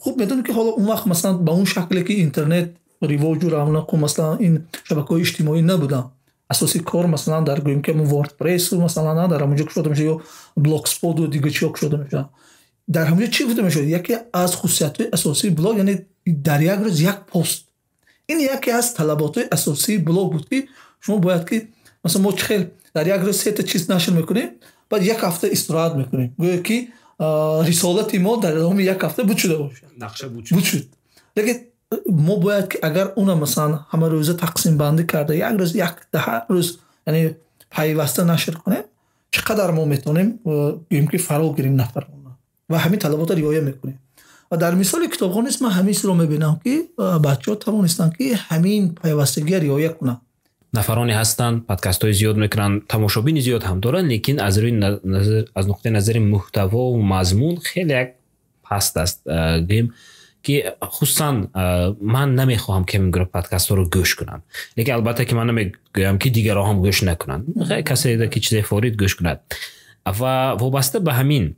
хуб медонӣ, ки ҳоло он вақт, масалан, ба он шакле ки интернет ривоҷу равнақу, масалан, ин шабакаҳои иҷтимоӣ набуданд. Асоси кор, масалан, дар, гӯем ки, WordPress у, масалан, дар ҳамонҷо кушода мешуд ё Blogspot у дига чиё кушода мешуданд. Дар ҳамонҷо чӣ гуфта мешуд? Яке аз хусусиятҳои асосии блог, яъне дар як рӯз як пост. Ин яке аз талаботҳои асосии блог буд, ки шумо бояд ки, масалан, мо чӣ хел дар як рӯз сета чиз нашр мекунем, баъд як ҳафта истироҳат мекунем, гӯё ки рисолати мо дар давоми як ҳафта буд шуда бошад. Нақша буд шуд. Лекин мо бояд ки агар уна, масалан, ҳамарӯза тақсимбандӣ карда, як рӯз як даҳ рӯз, яъне пайваста нашр кунем, чӣ қадар мо метавонем, гӯем ки, фаро гирем нафарона ва ҳамин талаботро риоя мекунем. Ва дар мисоли китобхон низ ман ҳамин чизро мебинам, ки бачаҳо тавонистанд, ки ҳамин пайвастагиро риоя кунанд. Нафароне ҳастанд, подкастҳои зиёд мекунанд, тамошобини зиёд ҳам доранд, лекин аз рӯи аз нуқтаи назари муҳтавову мазмун хеле як паст аст. Гӯем ки, хусусан ман намехоҳам, ки ҳамин гуна подкастҳоро гӯш кунам, лекин албатта ки ман намегӯям, ки дигарро ҳам гӯш накунанд. Касе ки чизе форид, гӯш кунад. Ва вобаста ба ҳамин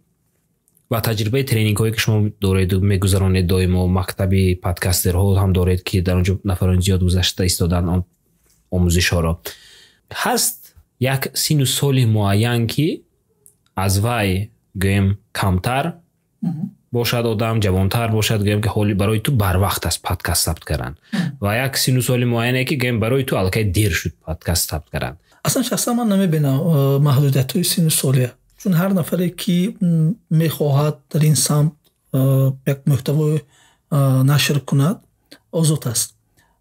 ва таҷрибаи тренингҳое, ки шумо дореду мегузаронед доимо, мактаби подкастерҳо ҳам доред, ки дар он ҷо нафарони зиёд гузашта истоданд он омӯзишҳоро, ҳаст як сину соли муайян, ки аз вай, гӯем, камтар бошад, одам ҷавонтар бошад, гӯем ки, ҳоли барои ту барвақт аст подкаст сабт кардан, ва як сину соли муайяне, ки, гӯем, барои ту аллакай дер шуд подкаст сабт кардан? Аслан шахсан ман намебинам маҳдудиятҳои сину солия, чун ҳар нафаре, ки мехоҳад дар ин самт як муҳтавои нашр кунад, озод аст.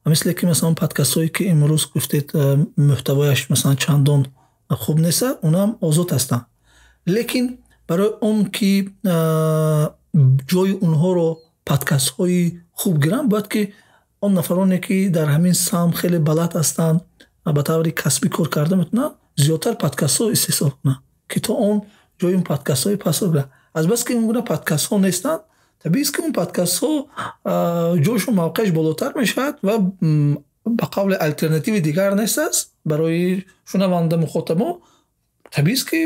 Мисле ки, масалан, подкастҳое, ки имрӯз гуфтед, муҳтавояш, масалан, чандон хуб нест, онам озод ҳастанд, лекин барои он ки ҷои онҳоро подкастҳои хуб гиранд, бояд ки он нафароне, ки дар ҳамин самт хеле балад ҳастанд, ба таври касбӣ кор карда метавонанд, зиёдтар подкастҳо истеҳсол кунанд, ки то он ҷои он подкастҳои пасро гиранд. Азбаски ин гуна подкастҳо нестанд, табиист, ки он подкастҳо ҷойшон, мавқеаш болотар мешавад ва ба қавли алтернативи дигар нест аст барои шунаванда, мухотабо. Табиист, ки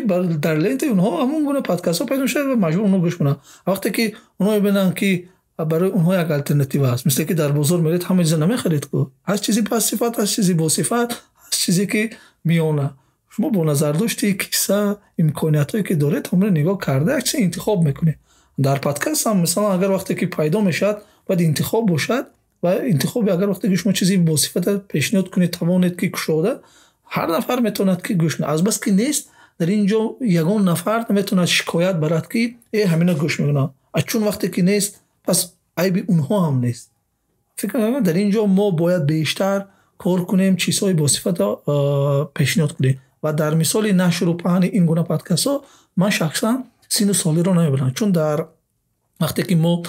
дар лентаи онҳо ҳамон гуна подкастҳо пайдо мешавад ва маҷбур онҳо гӯш кунанд. Вақте ки онҳо мебинанд, ки барои онҳо як алтернатива аст, мисле ки дар бозор меред, ҳама чиза намехаред ку, ҳаст чизи пастсифат, ҳаст чизи босифат, ҳаст чизе, ки миёна. Шумо бо назардошти киса, имкониятҳое ки доред, ҳамонро нигоҳ карда як чиз интихоб мекунед. Дар подкаст ҳам, масалан, агар вақте ки пайдо мешавад, бояд интихоб бошад ва интихоби, агар вақте ки шумо чизе бо сифата пешниҳод кунед, тавонед ки кушода, ҳар нафар метавонад ки гӯш кунад. Азбаски нест, дар ин ҷо ягон нафар наметавонад шикоят барад, ки ҳамина гӯш мекунанд. Чун вақте ки нест, пас айби онҳо ҳам нест. Фикр мекунам, дар ин ҷо мо бояд бештар кор кунем, чизҳои босифата пешниҳод кунем. Ва дар мисоли нашру паҳни ин гуна подкастҳо ман шахсан сину солиро намебарам, чун дар вақте ки мо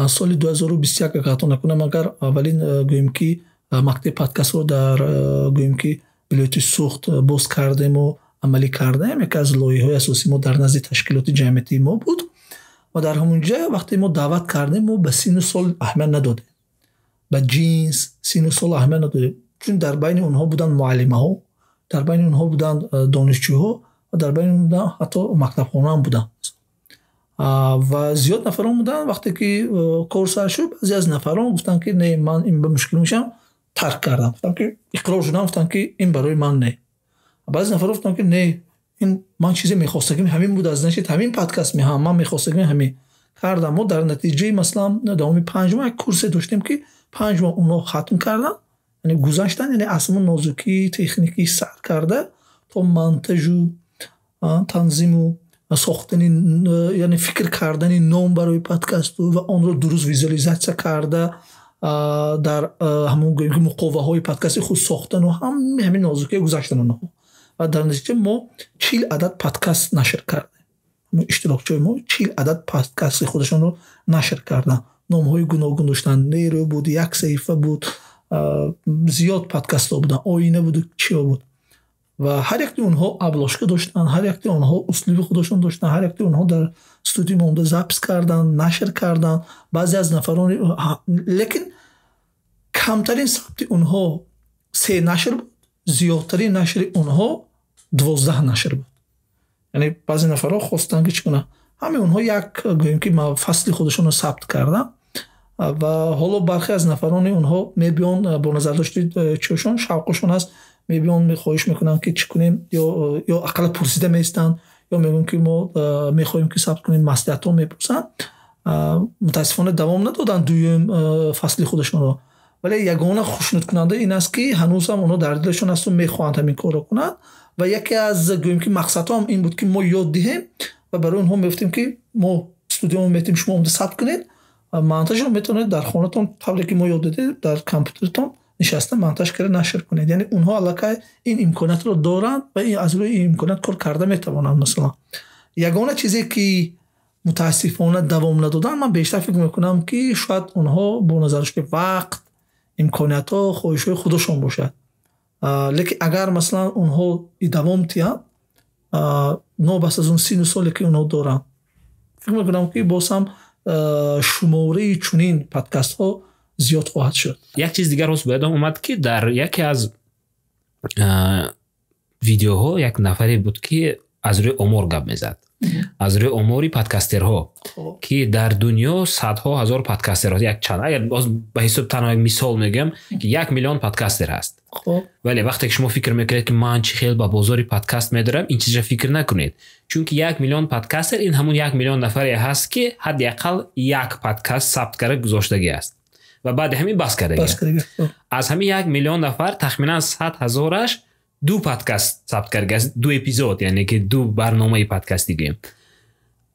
соли 2021, агар хато накунам, агар аввалин, гӯем ки, мактаби подкастро дар, гӯем ки, вилояти Суғд боз кардему амалӣ кардем, яке аз лоиҳаҳои асосии мо дар назди ташкилоти ҷамъиятии мо буд. Ва дар ҳамон ҷа вақте мо даъват кардем, мо ба сину сол аҳамият надодем, ба ҷинс, сину сол аҳамият надодем, чун дар байни онҳо буданд муаллимаҳо, дар байни онҳо буданд донишҷӯҳо ва дар байни онҳо ҳатто мактабхонаам буданд ва зиёд нафарон буданд. Вақте ки кор сар шуд, баъзе аз нафарон гуфтанд, ки не, ман ин ба мушкил мешавам, тарк кардам, гуфтам ки иқрор шудам, гуфтам ки ин барои ман не. Баъзе нафарон гуфтанд, ки не, ин ман чизе мехостагим ҳамин буд, аз значит ҳамин подкаст меҳам, ман мехостагим ҳамин кардам. Мо дар натиҷаи, масалан, давоми 5 моҳ як курсе доштем, ки 5 моҳ онҳо хатм карданд, яъне гузаштанд, яъне аз ҳамон нозукии техникӣ сар карда то монтажу танзиму сохтани, яъне фикр кардани ном барои подкасту ва онро дуруст визуализатсия карда, дар ҳамон, гӯем ки, муқоваҳои подкасти худ сохтану ҳамаи ҳамин нозукия гузаштанд онҳо. Ва дар натиҷа мо 40 адад подкаст нашр кардем. Иштирокчиҳои мо 40 адад подкасти худашонро нашр карданд. Номҳои гуногун доштанд: нерӯ буд, як саҳифа буд, зиёд подкастҳо буданд, оина буду чиҳо буд. Ва ҳар якти онҳо обложка доштанд, ҳар якти онҳо услуби худашон доштанд, ҳар якти онҳо дар студия мо омда запись карданд, нашр карданд. Баъзе аз нафарони, лекин камтарин сабти онҳо се нашр буд, зиёдтарин нашри онҳо 12 нашр буд. Яъне баъзе нафарҳо хостанд, ки чӣ кунанд, ҳамаи онҳо як, гӯем ки, фасли худашонро сабт карданд. Ва ҳоло бархе аз нафарони онҳо мебиён, бо назардошти чиашон, шавқашон аст, мебиён, хоҳиш мекунанд, ки чӣ кунем, ё ақалла пурсида меистанд, ё мегӯянд, ки мо мехоҳем, ки сабт кунем, маслиҳатҳо мепурсанд. Мутаассифона, давом надоданд дуюм фасли худашонро, вале ягона хушнудкунанда ин аст, ки ҳанӯзам онҳо дар дилашон ҳасту мехоҳанд ҳамин корро кунанд. Ва яке аз, гӯем ки, мақсадҳоам ин буд, ки мо ёд диҳем ва барои онҳо мегуфтем, ки мо студиямо метавонем, шумо омда сабт кунед, монтажро метавонед дар хонатон, тавре ки мо ёд додем, дар компютератон нишаста монтаж карда нашр кунед. Яъне онҳо аллакай ин имкониятро доранд ва аз рӯи ин имконият кор карда метавонанд. Масалан, ягона чизе ки мутаассифона давом надоданд, ман бештар фикр мекунам, ки шояд онҳо бо назардошти вақт, имкониятҳо, хоҳишҳои худашон бошад. Лекин агар, масалан, онҳо давом диҳанд, новобаста аз он сину соле ки онҳо доранд, фикр мекунам, ки боз ҳам шумораи чунин подкастҳо зиёд хоҳад шуд. Як чиз дигар ҳоз бояд омад, ки дар яке аз видеоҳо як нафаре буд, ки аз рӯи омор гап мезад, аз рӯи омори подкастерҳо, ки дар дунё садҳо ҳазор подкастер, як чанд, агар боз ба ҳисоб танҳо як мисол мегӯям, ки 1 миллион подкастер ҳаст. Вале вақте ки шумо фикр мекунед, ки ман чӣ хел ба бозори подкаст медорам, ин чизро фикр накунед, чунки 1 миллион подкастер ин ҳамун 1 миллион нафаре ҳаст, ки ҳадди ақал як подкаст сабт карда гузоштагӣ аст ва баъди ҳамин бас кардагӣ. Аз ҳамин 1 миллион нафар тахминан 100 ҳазораш ду подкаст сабт кардагиаст, ду эпизод, яъне ки ду барномаи подкастӣ гӯем.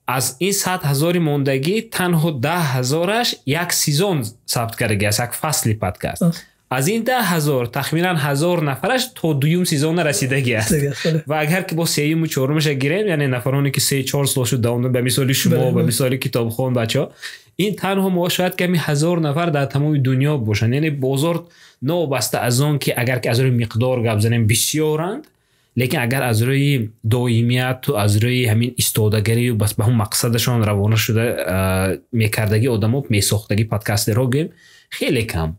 Аз ин 100 ҳазори мондагӣ танҳо 10 ҳазораш як сезон сабт кардагиаст, як фасли подкаст. Аз ин 10 ҳазор тахминан 1000 нафараш то дуюм сезон нарасидагӣ аст. Ва агар ки бо сеюму чорумаша гирем, яъне нафароне ки 3-4 сол шуд давом, ба мисоли шумо, ба мисоли китобхон бачаҳо, ин танҳо мо шояд ками 1000 нафар дар тамоми дунё бошанд. Яъне бозор, новобаста аз он ки агар ки аз рӯи миқдор гап занем, бисёранд, лекин агар аз рӯи доимияту аз рӯи ҳамин истодагарию бас ба ҳамн мақсадашон равона шуда мекардагӣ одамо, месохтагӣ подкастерҳо гӯем, хеле кам.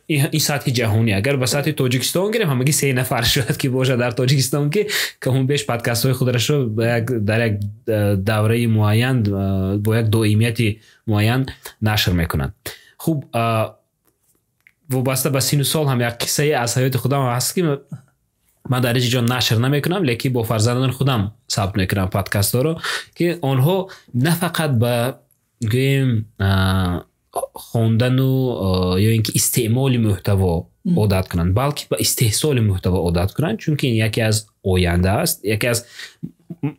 Ин сатҳи ҷаҳонӣ. Агар ба сатҳи Тоҷикистон гирем, ҳамагӣ се нафар шояд ки бошад дар Тоҷикистон, ки каму беш подкастҳои худрашро дар як давраи муайян, бо як доимияти муайян нашр мекунанд. Хуб, вобаста ба сину сол ҳам як қиссае аз ҳаёти худам ҳаст, ки Ман дар ҳеҷ ҷо нашр намекунам, лекин бо фарзандони худам сабт мекунам подкастҳоро, ки онҳо на фақат ба, гӯем, хондану ё ин ки истеъмоли муҳтаво одат кунанд, балки ба истеҳсоли муҳтаво одат кунанд, чунки ин яке аз оянда аст, яке аз,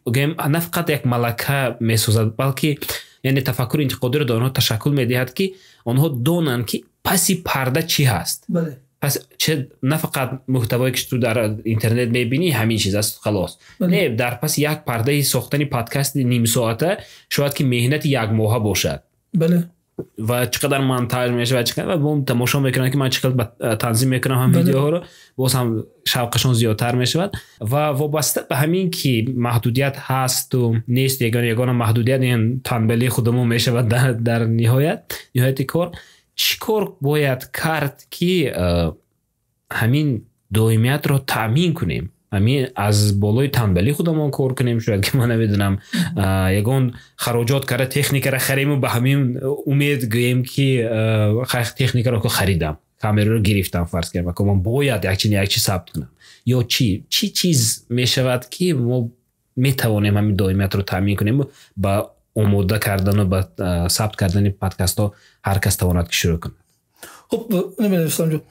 гӯем, на фақат як малака месозад, балки яъне тафаккури интиқодиро дар онҳо ташаккул медиҳад, ки онҳо донанд, ки паси парда чӣ ҳаст. Пас на фақат муҳтавое, ки ту дар интернет мебинӣ, ҳамин чиз аст, халос. Не, дар паси як пардаи сохтани подкасти нимсоата шояд ки меҳнати якмоҳа бошад. Ва чӣ қадар монтаж мешавад, чӣ қадар бо тамошо мекунанд, ки ман чӣ қадар танзим мекунам ҳам видеоҳоро, боз ҳам шавқашон зиёдтар мешавад. Ва вобаста ба ҳамин ки маҳдудият ҳасту нест, ягона маҳдудият ин танбалии худамон мешавад. Дар ниҳояти кор чӣ кор бояд кард, ки ҳамин доимиятро таъмин кунем? Ҳамин аз болои танбалии худамон кор кунем, шояд ки, ман намедонам, ягон хароҷот карда техникаро хариму ба ҳамин умед гӯем, ки техникаро харидам, камераро гирифтам, фарз кардем, ман бояд як чи сабт кунам, ё чӣ чӣ чиз мешавад, ки мо метавонем ҳамин доимиятро таъмин кунем, ба омода кардану ба сабт кардани подкастҳо ҳар кас тавонад ки шурӯъ кунад? Хуб, намедонам, Исломҷон,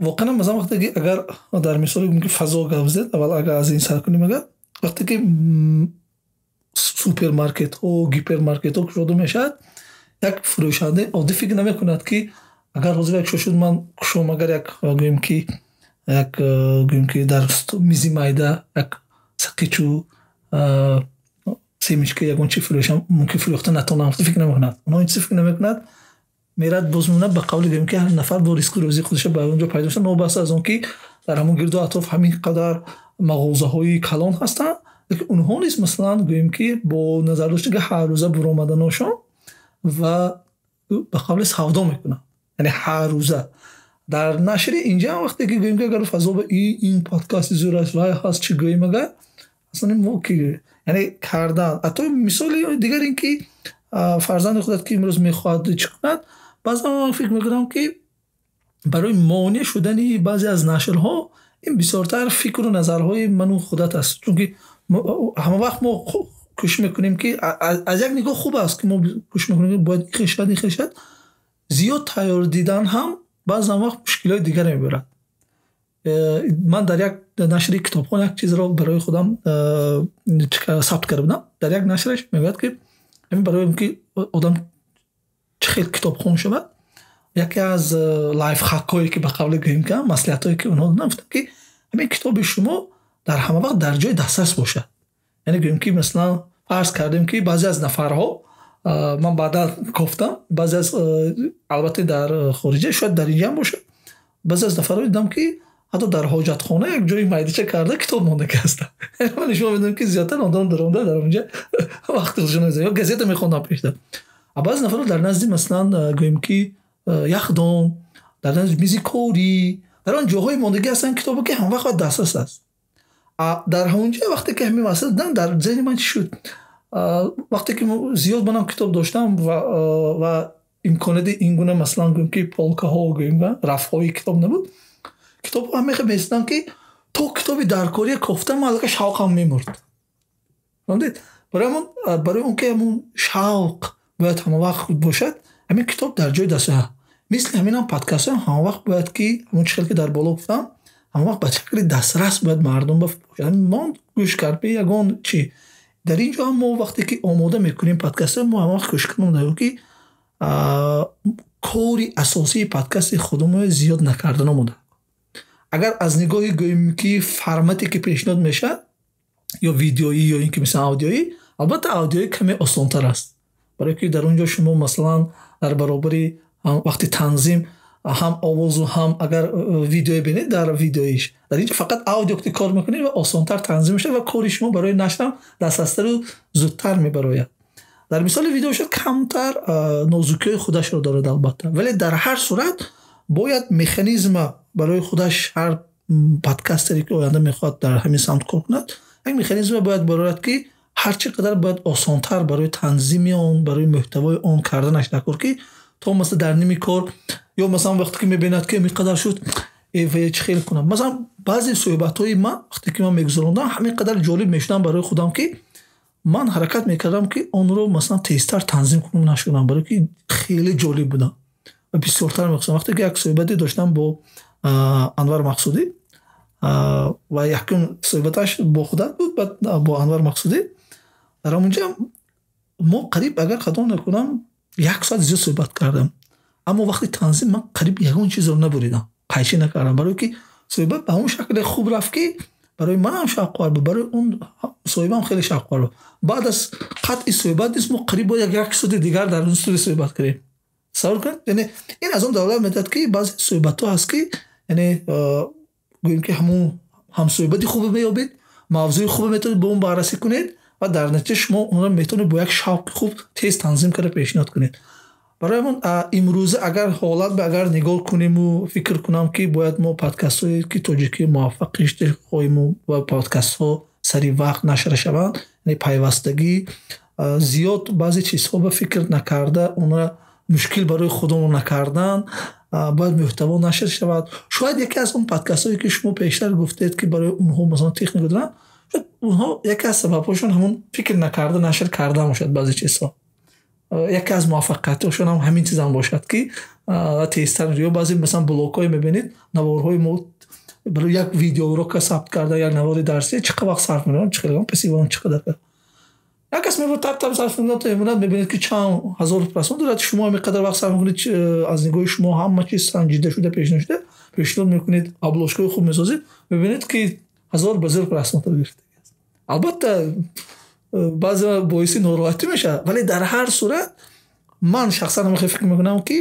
воқеан масалан, вақте ки агар дар мисоли ки фазо гап зед, аввал агар аз ин сар кунем, агар вақте ки супермаркетҳо, гипермаркетҳо кушода мешавад, як фурӯшандаи оддӣ фикр намекунад, ки агар ҳозир як шуд, ман кушом, агар як, гӯем ки, як, гӯем ки, дар мизи майда як сақичу семечка, ягон чи фурӯшам, мумкин фурӯхта натавонам, фикр намекунад. Онҳо ин чиз фикр намекунад, мерад, боз мемонад. Ба қавли, гӯем ки, ҳар нафар бо ризқу рӯзии худша ба он ҷо пайдо шуда, новобаста аз он ки дар ҳамон гирду атроф ҳамин қадар мағозаҳои калон ҳастанд, лекин онҳо низ, масалан, гӯем ки, бо назардошти ки ҳаррӯза буромаданошон ва ба қавли савдо мекунанд, яъне ҳаррӯза дар нашри инҷа, вақте ки, гӯем ки, агар фазо ба ин подкасти зӯр аст, вай ҳаст, чӣ гӯем, агар аслан мо ки, яъне кардан. Ҳатто мисоли дигар ин ки фарзанди худат ки имрӯз мехоҳад чӣ кунад, баъзан ман фикр мекунам, ки барои монеъ шудани баъзе аз нашрҳо ин бисёртар фикру назарҳои ману худат аст, чунки ҳама вақт мо кӯшиш мекунем, ки аз як нигоҳ хуб аст, ки мо кӯшиш мекунем, ки бояд ин хел шавад, ин хел шавад. Зиёд тайёр дидан ҳам баъзан вақт мушкилиҳои дигаре мебарад. Ман дар як нашри китобхон як чизро барои худам сабт карда будам. Дар як нашраш мегӯяд, ки ҳамин барои он ки одам чӣ хел китобхон шавад, яке аз лайфхакҳое, ки ба қавли гӯем, ки маслиҳатҳое, ки онҳо доданд, гуфтанд, ки ҳамин китоби шумо дар ҳама вақт дар ҷои дастрас бошад. Яъне, гӯем ки, масалан, фарз кардем, ки баъзе аз нафарҳо, ман баъдан кофтам, баъзе аз, албатта дар хориҷа, шояд дар инҷа ҳам бошад, баъзе аз нафарҳо дидам, ки ҳатто дар ҳоҷатхона як ҷои майдача карда китоб мондагӣ ҳастанд. Ман нишон медодам, ки зиёдтар одам даромада дар онҷа вақти худшон ё газета мехондам пешта. А баъзе нафарҳо дар назди, масалан, гӯем ки, яхдон, дар назди мизи корӣ, дар он ҷоҳои мондагӣ ҳастанд китобе, ки ҳамвақт бояд дастрас аст. Дар ҳамонҷа вақте ки ҳамин масъала дидам, дар зеҳни ман чӣ шуд? Вақте ки зиёд манам китоб доштам ва имконияти ин гуна, масалан, гӯем ки, полкаҳо, гӯем, рафҳои китоб набуд, китобҳо ҳамехел меистодам, ки то китоби даркория кофтам, ман аллакай шавқам мемурд. Фаҳмидед? Барои ҳамон, барои он ки ҳамон шавқ бояд ҳамавақт бошад, ҳамин китоб дар ҷои дастрас. Мисли ҳаминам подкастҳоам ҳамавақт бояд ки ҳамон чӣ хел ки дар боло гуфтам, ҳамавақт ба шакли дастрас бояд мардум бошад. Монд, гӯш кард бе ягон чӣ. Дар ин ҷо ҳам мо вақте ки омода мекунем подкастҳо, мо ҳамавақт кӯшиш кунем, ки кори асосии подкасти худамон зиёд накардан омода. Агар аз нигоҳи, гӯем ки, формате ки пешниҳод мешавад, ё видеоӣ, ё ин ки, масалан, аудиоӣ, албатта, аудиоӣ каме осонтар аст, барое ки дар он ҷо шумо, масалан, дар баробари вақти танзим ҳам овозу ҳам агар видеое бинед дар видеоиш. Дар инҷо фақат аудио ки кор мекунед ва осонтар танзим мешавад ва кори шумо барои нашрам дастрастару зудтар мебарояд. Дар мисоли видео шояд камтар нозукиҳои худашро дорад, албатта, вале дар ҳар сурат бояд механизма барои худаш ҳар подкастере, ки оянда мехоҳад дар ҳамин самт кор кунад, як механизме бояд барояд, ки ҳар чӣ қадар бояд осонтар барои танзими он, барои мӯҳтавои он карданаш дар кор, ки то, масалан, дар ними кор ё, масалан, вақте ки мебинад, ки ин қадар шуд, чӣ хел кунам, масалан. Баъзе суҳбатҳои ман, вақте ки ман мегузарондам, ҳамин қадар ҷолиб мешудам барои худам, ки ман ҳаракат мекардам, ки онро, масалан, тезтар танзим кунам, нашр кунам, барое ки хеле ҷолиб будам ва бисёртар мехостам. Вақте ки як суҳбате доштам бо Анвар Мақсудӣ, ва якум суҳбаташ бо худат буд, баъд бо Анвар Мақсудӣ, дар ҳамонҷа мо қариб, агар хато накунам, як соат зиёд суҳбат кардам, аммо вақти танзим ман қариб ягон чизро набуридам, қайчӣ накардам, барое ки суҳбат ба ҳамон шакле хуб рафт, ки барои манам шавқовар буд, барои он соҳибам хеле шавқовар буд. Баъд аз қатъи суҳбат низ мо қариб бояд як соати дигар дар он студия суҳбат кардем. Тасаввур кунед, яъне ин аз он далолат медиҳад, ки баъзе суҳбатҳо ҳаст, ки яъне гӯем, ки ҳамун ҳамсуҳбати хубе меёбед, мавзӯи хубе метавонед бо он баррасӣ кунед ва дар натиҷа шумо онро метавонед бо як шавқи хуб тез танзим карда пешниҳод кунед. Барои ҳамон имрӯза агар ҳолат ба агар нигоҳ куниму фикр кунам, ки бояд мо подкастҳое, ки тоҷикӣ муваффақ хоҳиму ва подкастҳо сари вақт нашр шаванд, яъне пайвастагӣ, зиёд баъзе чизҳо ба фикр накарда, онро мушкил барои худамон накардан, бояд мӯҳтаво нашр шавад. Шояд яке аз он подкастҳое, ки шумо пештар гуфтед, ки барои онҳо, масалан, техника доранд, шояд онҳо яке аз сабабҳошон ҳамон фикр накарда нашр кардан бошад баъзе чизҳо. Яке аз муваффақиятҳошон ҳам ҳамин чизам бошад, ки тезтар. Ё баъзе, масалан, блогҳое мебинед, наворҳои мо, барои як видеоурока сабт карда, як навори дарсӣ чӣ қадр вақт сарф мекунам, чӣ қадар паси он, чӣ қадар. Як кас мебурад, тап тап сарф мекунад, мемонад, мебинед, ки чанд ҳазор просмотр дорад. Шумо ҳамин қадар вақт сарф мекунед, аз нигоҳи шумо ҳама чиз санҷида шуда, пешниҳод шуда, пешниҳод мекунед, обложкаи хуб месозед, мебинед, ки ҳазор ба зиёд просмотр гирифтагиаст. Албатта, баъзе боиси нороҳатӣ мешавад, вале дар ҳар сурат ман шахсан ҳамин фикр мекунам, ки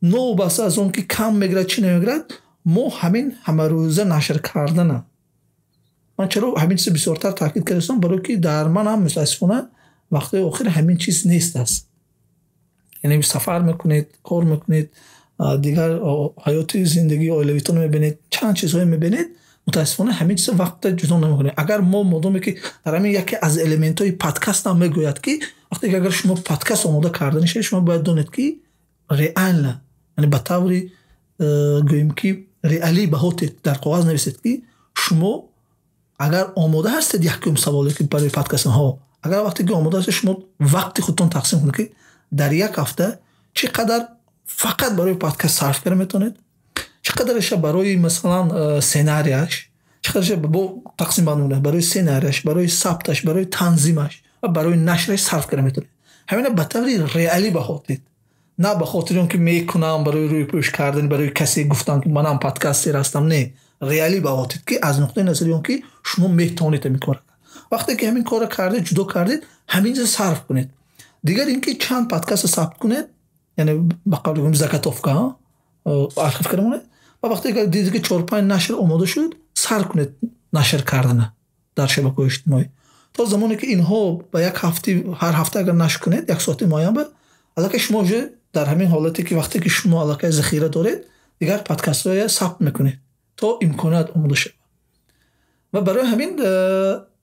новобаста аз он ки кам мегирад, чӣ намегирад, мо ҳамин ҳамарӯза нашр кардана. Ман чаро ҳамин чиз бисёртар таъкид кардастам? Барое ки дар ман ҳам, мутаассифона, вақтҳои охир ҳамин чиз нест аст. Яъне сафар мекунед, кор мекунед, дигар ҳаёти зиндагии оилавитонро мебинед, чанд чизҳое мебинед, мутаассифона, ҳамин чизо вақта ҷудо намекунед. Агар мо модоме ки дар ҳамин яке аз элементҳои подкастам мегӯяд, ки вақте ки агар шумо подкаст омода карда нишед, шумо бояд донед, ки реально, яъне ба таври гӯем, ки реалӣ баҳотед, дар коғаз нависед, ки шумо агар омода ҳастед. Якум саволе, ки барои подкаст ҳо, агар вақте ки омода ҳастед, шумо вақти худтон тақсим кунед, ки дар як ҳафта чӣ қадар фақат барои подкаст сарф карда метавонед, чӣ қадараша барои, масалан, сценарияш, чӣ қадараша бо тақсим банд мекунед барои сценарияш, барои сабташ, барои танзимаш ва барои нашраш сарф карда метавонед. Ҳамина ба таври реалӣ баҳо дед, на ба хотири он ки мекунам барои рӯйпӯш кардан, барои касе гуфтан, ки манам подкастер ҳастам. Не, реалӣ баҳо дед, ки аз нуқтаи назари он ки шумо метавонед ҳамин кора кард. Вақте ки ҳамин корро кардед, ҷудо кардед, ҳамин чизо сарф кунед. Дигар ин ки чанд подкастро сабт кунед, яъне ба қавли гӯем, заготовка архив карда монед, ва вақте ки дидед, ки чор панҷ нашр омода шуд, сар кунед нашр кардана дар шабакаҳои иҷтимоӣ. То замоне ки инҳо ба як ҳафти, ҳар ҳафта агар нашр кунед як соати муайян, ба аллакай шумо уже дар ҳамин ҳолате, ки вақте ки шумо аллакай захира доред, дигар подкастҳоя сабт мекунед, то имконият омода шавад. Ва барои ҳамин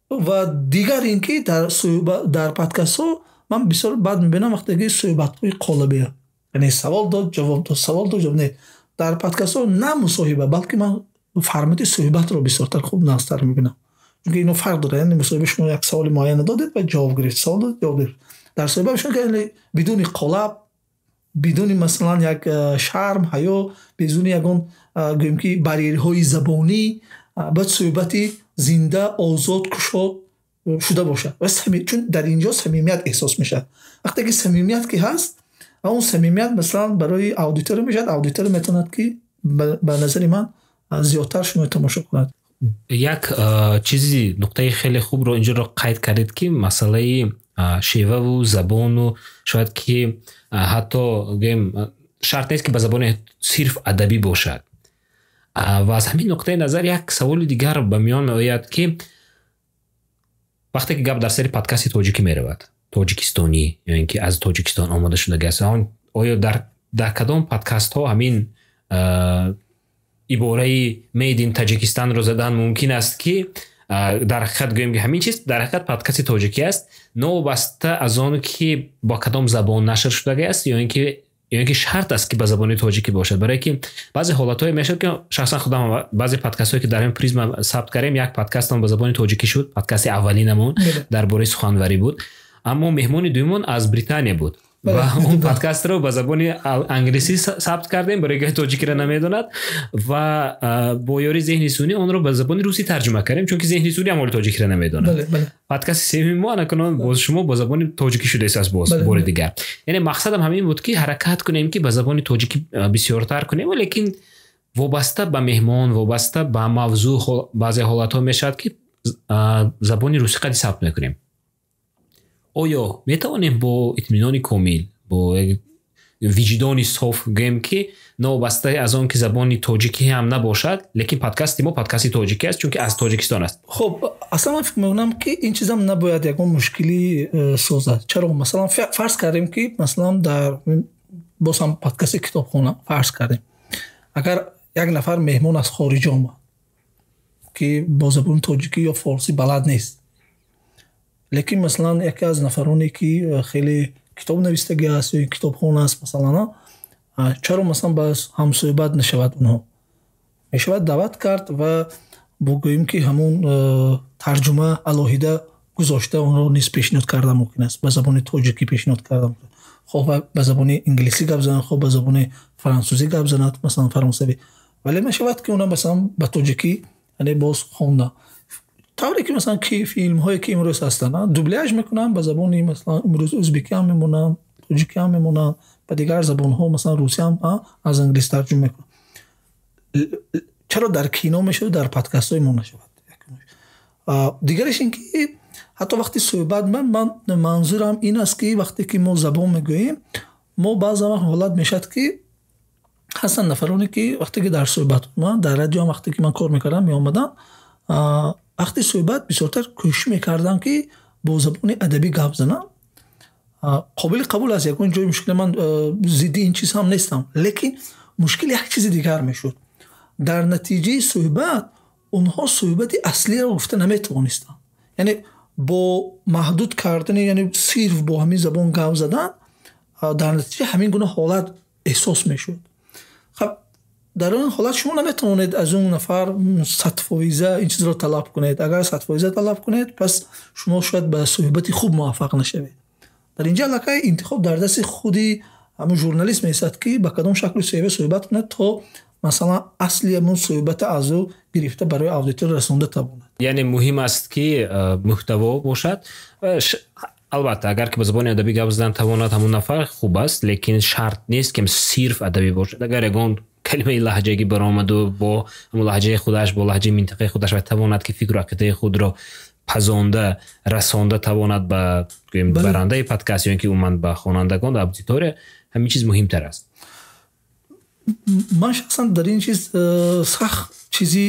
ва дигар ин ки дар подкастҳо ман бисёр бад мебинам, вақте ки суҳбатҳои қолабия, яъне савол дод, ҷавоб дод, савол дод, ҷавоб. Не, дар подкастҳо на мусоҳиба, балки ман формати суҳбатро бисёртар хуб, нағзтар мебинам, чунки ино фарқ дорад. Яъне мусоҳиба шумо як саволи муайяне додед ва ҷавоб гирифт, савол додед, ҷавоб гирифт. Дар суҳбат шумо бидуни қолаб, бидуни, масалан, як шарм, ҳаё, бидуни ягон гӯем, ки барьерҳои забонӣ, бояд суҳбати зинда, озод, кушод шуда бошад. Ва чун дар инҷо самимият эҳсос мешавад. Вақте ки самимият ки ҳаст ва он самимият, масалан, барои аудитория мешавад, аудитория метавонад, ки ба назари ман, зиёдтар шумо тамошо кунад. Як чизи, нуқтаи хеле хубро инҷоро қайд кардед, ки масъалаи шеваву забону шояд ки ҳатто гӯем, шарт нест, ки ба забони сирф адабӣ бошад. Ва аз ҳамин нуқтаи назар як саволи дигар ба миён меояд, ки вақте ки гап дар сари подкасти тоҷикӣ меравад, тоҷикистонӣ ё ин ки аз Тоҷикистон омода шудагӣ аст, оё дар кадом подкастҳо ҳамин ибораи «Made in Таҷикистанро задан мумкин аст, ки дар ҳақиқат гӯем, ки ҳамин чиз дар ҳақиқат подкасти тоҷикӣ аст, новобаста аз он ки бо кадом забон нашр шудагӣ аст, ё ин ки Ё ин ки шарт аст, ки ба забони тоҷикӣ бошад? Барое ки баъзе ҳолатҳое мешавад, ки шахсан худам баъзе подкастҳое, ки дар ин Призма сабт кардем, як подкастам ба забони тоҷикӣ шуд, подкасти аввалинамон дар бораи суханварӣ буд, аммо меҳмони дуюмон аз Британия буд ва он подкастро ба забони англисӣ сабт кардем, барои ки тоҷикиро намедонад, ва бо ёрии зеҳни сунъӣ онро ба забони русӣ тарҷума кардем, чунки зеҳни сунъӣ ҳам оли тоҷикиро намедонад. Подкасти сеюми мо анакунон боз шумо ба забони тоҷикӣ шудааст боз бори дигар. Яъне мақсадам ҳамин буд, ки ҳаракат кунем, ки ба забони тоҷикӣ бисёртар кунем, лекин вобаста ба меҳмон, вобаста ба мавзӯъ баъзе ҳолатҳо мешавад, ки забони русӣ қади сабт мекунем. Оё метавонем бо итминони комил, бо виҷдони соф гӯем, ки новобаста аз он ки забони тоҷикӣ ҳам набошад, лекин подкасти мо подкасти тоҷикӣ аст, чунки аз Тоҷикистон аст? Хуб, аслан ман фикр мекунам, ки ин чизам набояд ягон мушкилӣ созад. Чаро? Масалан, фарз кардем, ки масалан дар боз ҳам подкасти «Китобхона», фарз кардем, агар як нафар меҳмон аз хориҷ омад, ки бо забони тоҷикӣ ё форсӣ балад нест, лекин масалан яке аз нафароне, ки хеле китоб навистагӣ аст ё китобхон аст масалан, чаро масалан ба ҳамсӯҳбат нашавад? Онҳо мешавад даъват кард ва бигӯем, ки ҳамун тарҷума алоҳида гузошта, онро низ пешниҳод карда мумкин аст, ба забони тоҷикӣ пешниҳод карда мумкин, хоҳ ба забони инглисӣ гап занад, хоҳ ба забони франсузӣ гап занад, масалан фаронсавӣ, вале мешавад, ки она масалан ба тоҷикӣ яъне боз хонда. Тавре ки масалан ки филмҳое, ки имрӯз ҳастанд, дубляж мекунанд ба забони, масалан, имрӯз ӯзбекӣ ҳам мемонанд, тоҷикӣ ҳам мемонанд, ба дигар забонҳо, масалан русӣ ҳам аз англис тарҷума мекунанд. Чаро дар кино мешавад, дар подкастҳои мо нашавад? Дигараш ин ки ҳатто вақти суҳбат, ман манзурам ин аст, ки вақте ки мо забон мегӯем, мо баъзан вақт ҳолат мешавад, ки ҳастанд нафароне, ки вақте ки дар суҳбат, дар радио вақте ки ман кор мекардам, меомадам, вақти суҳбат бисёртар кӯшиш мекардам, ки бо забони адабӣ гап занам. Қобили қабул аст, ягон ҷои мушкил, ман зидди ин чиз ҳам нестам, лекин мушкил як чизи дигар мешуд: дар натиҷаи суҳбат онҳо суҳбати аслиро гуфта наметавонистанд. Яъне бо маҳдуд кардани, яъне сирф бо ҳамин забон гап задан, дар натиҷа ҳамин гуна ҳолат эҳсос мешуд. Дар он ҳолат шумо наметавонед аз он нафар 100% ин чизро талаб кунед. Агар 100% талаб кунед, пас шумо шояд ба суҳбати хуб муваффақ нашавед. Дар инҷа аллакай интихоб дар дасти худи ҳамун журналист меистад, ки ба кадом шаклу шева суҳбат кунад, то масалан асли ҳамун суҳбата аз ӯ гирифта, барои аудитория расонда тавонад. Яъне муҳим аст, ки муҳтаво бошад. Албатта, агар ки ба забони адабӣ гап задан тавонад ҳамун нафар, хуб аст, лекин шарт нест, ки сирф адабӣ бошад. Агар ягон калимаи лаҳҷагӣ баромаду бо ҳамун лаҳҷаи худаш, бо лаҳҷаи минтақаи худаш ва тавонад, ки фикру ақидаи худро пазонда расонда тавонад ба барандаи подкаст ё ин ки умуман ба хонандагон, аудитория, ҳамин чиз муҳимтар аст. Ман шахсан дар ин чиз сахт чизи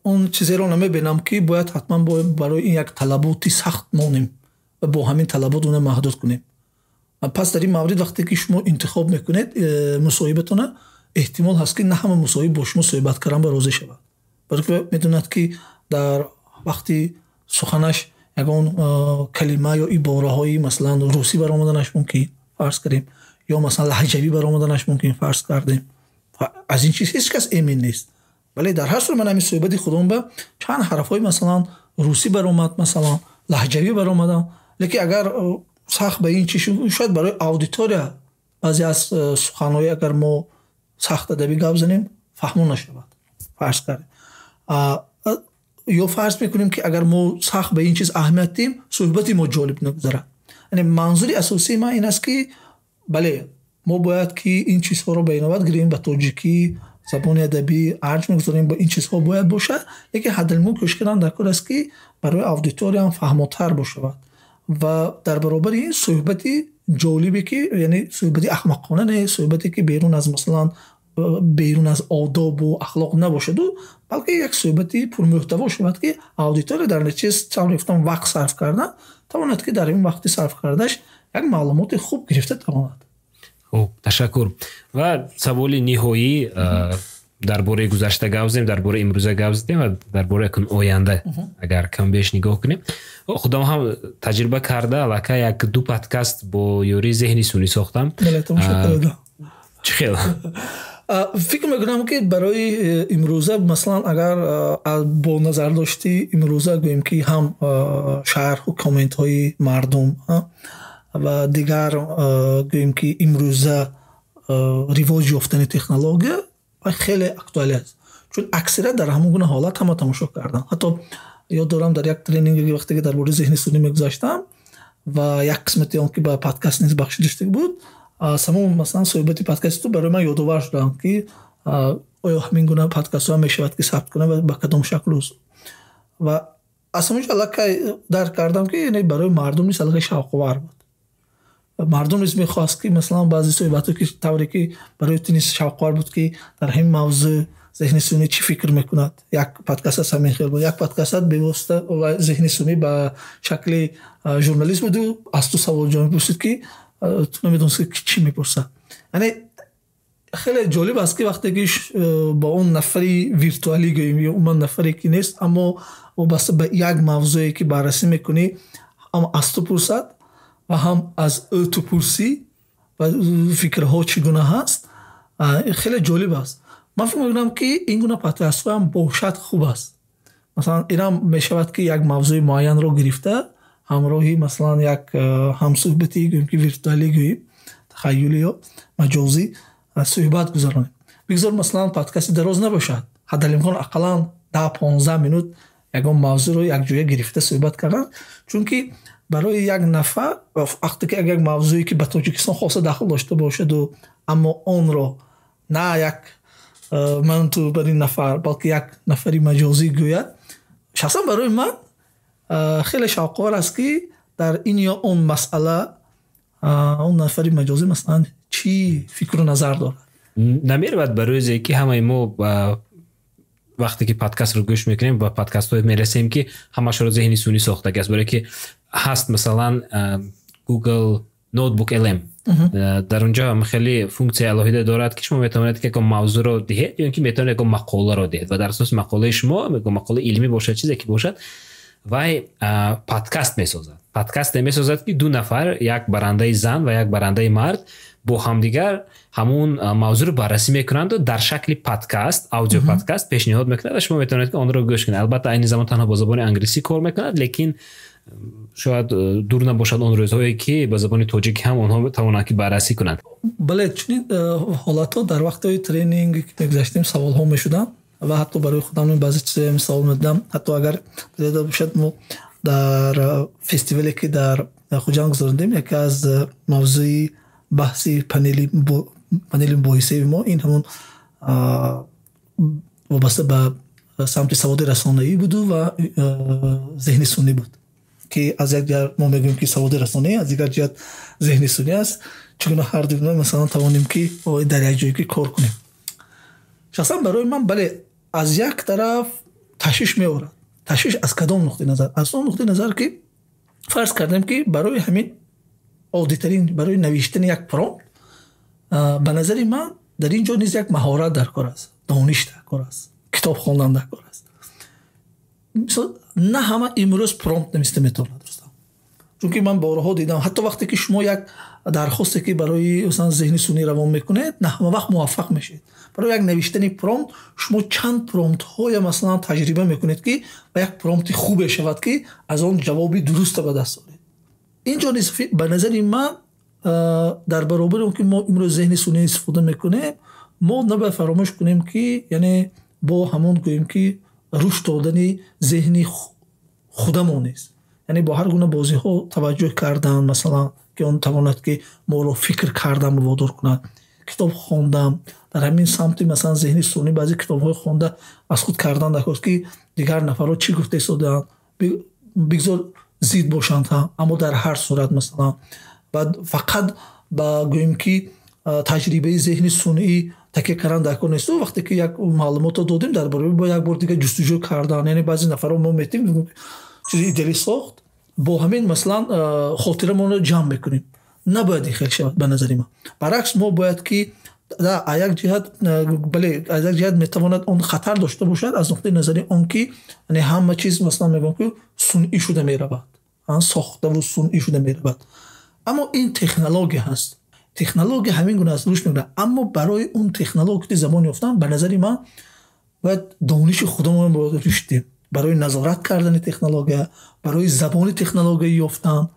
он чизеро намебинам, ки бояд ҳатман барои ин як талаботи сахт монем ва бо ҳамин талабот она маҳдуд кунем. Пас дар ин маврид, вақте ки шумо интихоб мекунед мусоҳибатона, эҳтимол ҳаст, ки на ҳама мусоҳиб бо шумо суҳбат кардан ба розӣ шавад, барои ки медонад, ки дар вақти суханаш ягон калима ё ибораҳои масалан русӣ баромаданаш мумкин, фарз кардем, ё масалан лаҳҷавӣ баромаданаш мумкин, фарз кардем. Аз ин чиз ҳеҷ кас эмин нест. Вале дар ҳар сурат ман ҳамин суҳбати худом ба чанд ҳарфҳои масалан русӣ баромад, масалан лаҳҷавӣ баромадам, лекин агар сахт ба ин чиз, шояд барои аудитория баъзе аз суханҳои, агар мо сахт адабӣ гап занем, фаҳмо нашавад, фарз кардем, ё фарз мекунем, ки агар мо сахт ба ин чиз аҳамият диҳем, суҳбати мо ҷолиб нагузарад. Яъне манзури асосии ман ин аст, ки бале, мо бояд ки ин чизҳоро ба инобат гирем, ба тоҷикӣ забони адабӣ арҷ мегузорем, ин чизҳо бояд бошад, лекин ҳаддалимкон кӯшиш кардан дар кор аст, ки барои аудиториям фаҳмотар бошавад ва дар баробари ин суҳбати ҷолибе, ки яъне суҳбати аҳмақона не, суҳбате, ки берун аз, масалан, берун аз одобу ахлоқ набошаду, балки як суҳбати пурмуҳтаво шавад, ки аудитория дар натиҷаи, тавре гуфтам, вақт сарф кардан тавонад, ки дар ин вақти сарф кардаш як маълумоти хуб гирифта тавонад. Хуб, ташаккур. Ва саволи ниҳоӣ: дар бораи гузашта гап задем, дар бораи имрӯза гап задем ва дар бораи акун оянда агар камбеш нигоҳ кунем. Худам ҳам таҷриба карда, аллакай як ду подкаст бо ёрии зеҳни сунъӣ сохтам. Чӣ хел? Фикр мекунам, ки барои имрӯза, масалан, агар бо назардошти имрӯза гӯем, ки ҳам шарҳу комментҳои мардум ва дигар, гӯем ки имрӯза ривоҷ ёфтани технология хеле актуалӣ аст, чун аксарият дар ҳамон гуна ҳолат ҳама тамошо карданд. Ҳатто ёд дорам, дар як тренинге, вақте ки дар бораи зеҳни сунъӣ мегузаштам ва як қисмати он ки ба подкаст низ бахшида шуда буд, самом, масалан, суҳбати подкасти ту барои ман ёдовар шудам, ки оё ҳамин гуна подкастҳо мешавад, ки сабт кунам ва ба кадом шаклу. Ва аз ҳамон ҷо аллакай дарк кардам, ки барои мардум низ аллакай шавқовар буд. Мардум низ мехост, ки масалан баъзе суҳбатҳо, ки тавре ки барои ту низ шавқовар буд, ки дар ҳамин мавзӯъ зеҳни сунъӣ чӣ фикр мекунад. Як подкаст аз ҳамин хел буд, як подкаст бевосита зеҳни сунъӣ ба шакли журналист буду аз ту савол ҷавоб мепурсид, ки ту намедонисти, ки чӣ мепурсад. Яъне хеле ҷолиб аст, ки вақте ки бо он нафари виртуалӣ гӯем ё умуман нафаре ки нест, аммо вобаста ба як мавзӯе ки баррасӣ мекунӣ, ҳам аз ту пурсад ва ҳам аз ӯ ту пурсӣ ва фикрҳо чӣ гуна ҳаст, хеле ҷолиб аст. Ман фикр мекунам, ки ин гуна подкастҳоам бошад, хуб аст. Масалан, инам мешавад, ки як мавзӯи муайянро гирифта, ҳамроҳи, масалан, як ҳамсӯҳбати, гӯем ки виртуалӣ, гӯем тахаюлӣ ё маҷозӣ, суҳбат гузаронем. Бигзор, масалан, подкасти дароз набошад, ҳадалимкон ақаллан 10-15 минут ягон мавзӯъро якҷоя гирифта суҳбат кардан, чунки барои як нафар, вақте ки як мавзӯе ки ба Тоҷикистон хоса дахл дошта бошаду, аммо онро на як ман ту бар ин нафар, балки як нафари маҷозӣ гӯяд, шахсан барои ман хеле шавқовар аст, ки дар ин ё он масъала он нафари маҷозӣ, масалан, чӣ фикру назар дорад. Намеравад ба рӯзе, ки ҳамаи мо вақте ки подкастро гӯш мекунем, ба подкастҳое мерасем, ки ҳамашро зеҳни сунъӣ сохтагиаст? Барое ки ҳаст, масалан, Google Notebook LM, дар онҷо хеле функсияи алоҳида дорад, ки шумо метавонед ки ягон мавзӯъро диҳед ё ин ки метавонед ягон мақоларо диҳед ва дар асоси мақолаи шумо, ягон мақолаи илмӣ бошад, чизе ки бошад, вай подкаст месозад. Подкасте месозад, ки ду нафар, як барандаи зан ва як барандаи мард, бо ҳамдигар ҳамун мавзӯъро баррасӣ мекунанду дар шакли подкаст, аудио подкаст пешниҳод мекунад ва шумо метавонед, ки онро гӯш кунед. Албатта, айни замон танҳо бо забони англисӣ кор мекунад, лекин шояд дур набошад он рӯзҳое, ки ба забони тоҷикӣ ҳам онҳо тавонанд, ки баррасӣ кунанд. Бале, чунин ҳолатҳо дар вақтҳои тренинг ки мегузаштем, саволҳо мешуданд ва ҳатто барои худам баъзе чизоям савол медодам. Ҳатто агар ёда бошад, мо дар фестивале, ки дар Хуҷанд гузарондем, яке аз мавзӯи баҳси панели мубоҳисаи мо ин ҳамон вобаста ба самти саводи расонаӣ буду ва зеҳни сунъӣ буд, ки аз як ҷиҳат мо мегӯем, ки саводи расонаӣ, аз дигар ҷиҳат зеҳни сунъӣ аст, чӣ гуна ҳар ду масалан тавонем, ки дар як ҷое ки кор кунем. Шахсан барои ман, бале, аз як тараф ташвиш меорад. Ташвиш аз кадом нуқтаи назар? Аз он нуқтаи назар, ки фарз кардем, ки барои ҳамин оддитарин, барои навиштани як промпт, ба назари ман, дар ин ҷо низ як маҳорат дар кор аст, дониш дар кор аст, китоб хондан дар кор аст. Мисол, на ҳама имрӯз промпт нависта метавонад, Рустам, чунки ман борҳо дидам, ҳатто вақте ки шумо як дархосте ки барои, масалан, зеҳни сунъӣ равон мекунед, на ҳама вақт муваффақ мешавед. Барои як навиштани промпт шумо чанд промптҳоя, масалан, таҷриба мекунед, ки ба як промпти хубе шавад, ки аз он ҷавоби дуруста ба даст оред. Ин ҷо низ, ба назари ман, дар баробари он ки мо имрӯз зеҳни сунъӣ истифода мекунем, мо набояд фаромӯш кунем, ки яъне бо ҳамон, гӯем ки, рушд додани зеҳни худамон нест, яъне бо ҳар гуна бозиҳо таваҷҷӯҳ кардан, масалан, ки он тавонад, ки моро фикр кардан водор кунад, китоб хондам дар ҳамин самти, масалан, зеҳни сунъӣ, баъзе китобҳои хонда аз худ кардан дар ки дигар нафарҳо чӣ гуфта истодаанд, бигзор зид бошанд ҳам, аммо дар ҳар сурат, масалан, баъд фақат ба, гӯем ки, таҷрибаи зеҳни сунъӣ такя кардан дар кор нест. Вақте ки як маълумотро додем, дар бораи бо як бор дигар ҷустуҷӯ кардан. Яъне баъзе нафарҳо мо метем, чизи идеалӣ сохт, бо ҳамин, масалан, хотирамонро ҷамъ мекунем. Набояд ин хел шавад, ба назари ман. Баръакс, мо бояд ки аз як ҷиҳат, бале, аз як ҷиҳат метавонад он хатар дошта бошад, аз нуқтаи назари он ки ҳама чиз, масалан, мегӯям, ки сунъӣ шуда меравад, сохтаву сунъӣ шуда меравад, аммо ин технология ҳаст. Технология ҳамин гуна аст, рушд мекунад, аммо барои он технологияи забон ёфтан, ба назари ман, бояд дониши худамон бояд рушд диҳем барои назорат кардани технология, барои забони технология ёфтан.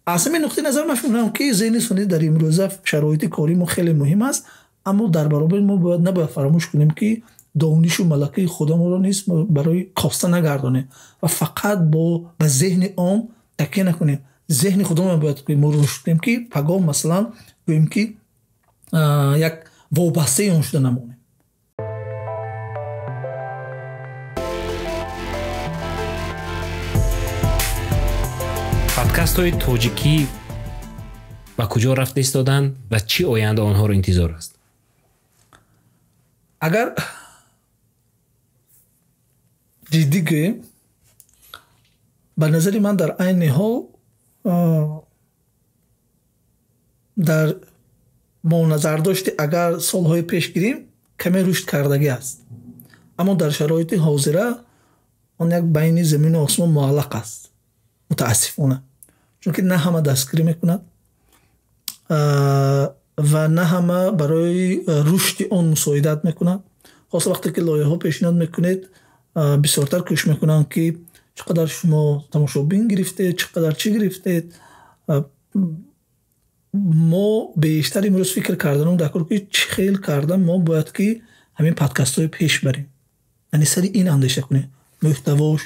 Аз ҳамин нуқтаи назар ман фикр мекунам, ки зеҳни сунъӣ дар имрӯза шароити кори мо хеле муҳим аст, аммо дар баробари мо бояд набояд фаромӯш кунем, ки донишу малакаи худамонро низ барои коста нагардонем ва фақат бо ба зеҳни ом такя накунем. Зеҳни худамон бояд мо рушд кунем, ки пагоҳ, масалан, гӯем, ки як вобастаи он шуда намонем. Подкастҳои тоҷикӣ ба куҷо рафта истоданд ва чӣ оянда онҳоро интизор аст? Агар ҷиддӣ гӯем, ба назари ман, дар айни ҳол дар бо назардошти агар солҳои пеш гирем, каме рушд кардагӣ аст, аммо дар шароити ҳозира он як байни замину осмон муаллақ аст, мутаассифона, чунки на ҳама дастгирӣ мекунад ва на ҳама барои рушди он мусоидат мекунад. Хоса вақте ки лоиҳаҳо пешниҳод мекунед, бисёртар кӯшиш мекунанд, ки чӣ қадар шумо тамошобин гирифтед, чӣ қадар чӣ гирифтед. Мо бештар имрӯз фикр карданам дар кор, ки чӣ хел кардан мо бояд ки ҳамин подкастҳои пеш барем, яъне сари ин андеша кунем, мӯҳтавош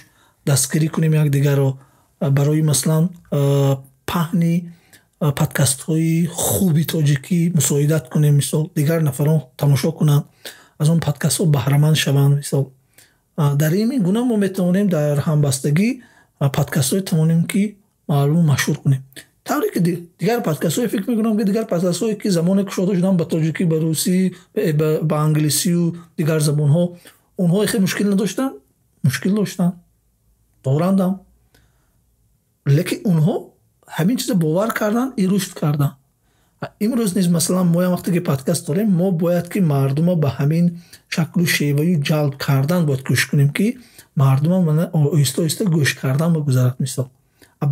дастгирӣ кунем якдигарро, барои, масалан, паҳни подкастҳои хуби тоҷикӣ мусоидат кунем, мисол, дигар нафарон тамошо кунанд, аз он подкастҳо баҳраманд шаванд. Мисол, дар ин гуна мо метавонем дар ҳамбастагӣ подкастҳое тавонем, ки маълум машҳур кунем, тавре ки дигар подкастҳое, фикр мекунам, ки дигар подкастҳое, ки замоне кушода шуданд ба тоҷикӣ, ба русӣ, ба англисию дигар забонҳо, онҳо хеле мушкил надоштанд? Мушкил доштанд, дорандам, лекин онҳо ҳамин чиза бовар карданд и рушд карданд. Имрӯз низ, масалан, моям вақте ки подкаст дорем, мо бояд ки мардума ба ҳамин шаклу шеваю ҷалб кардан бояд кӯшиш кунем, ки мардума оҳиста оҳиста гӯш кардан бигузарад. Мисол,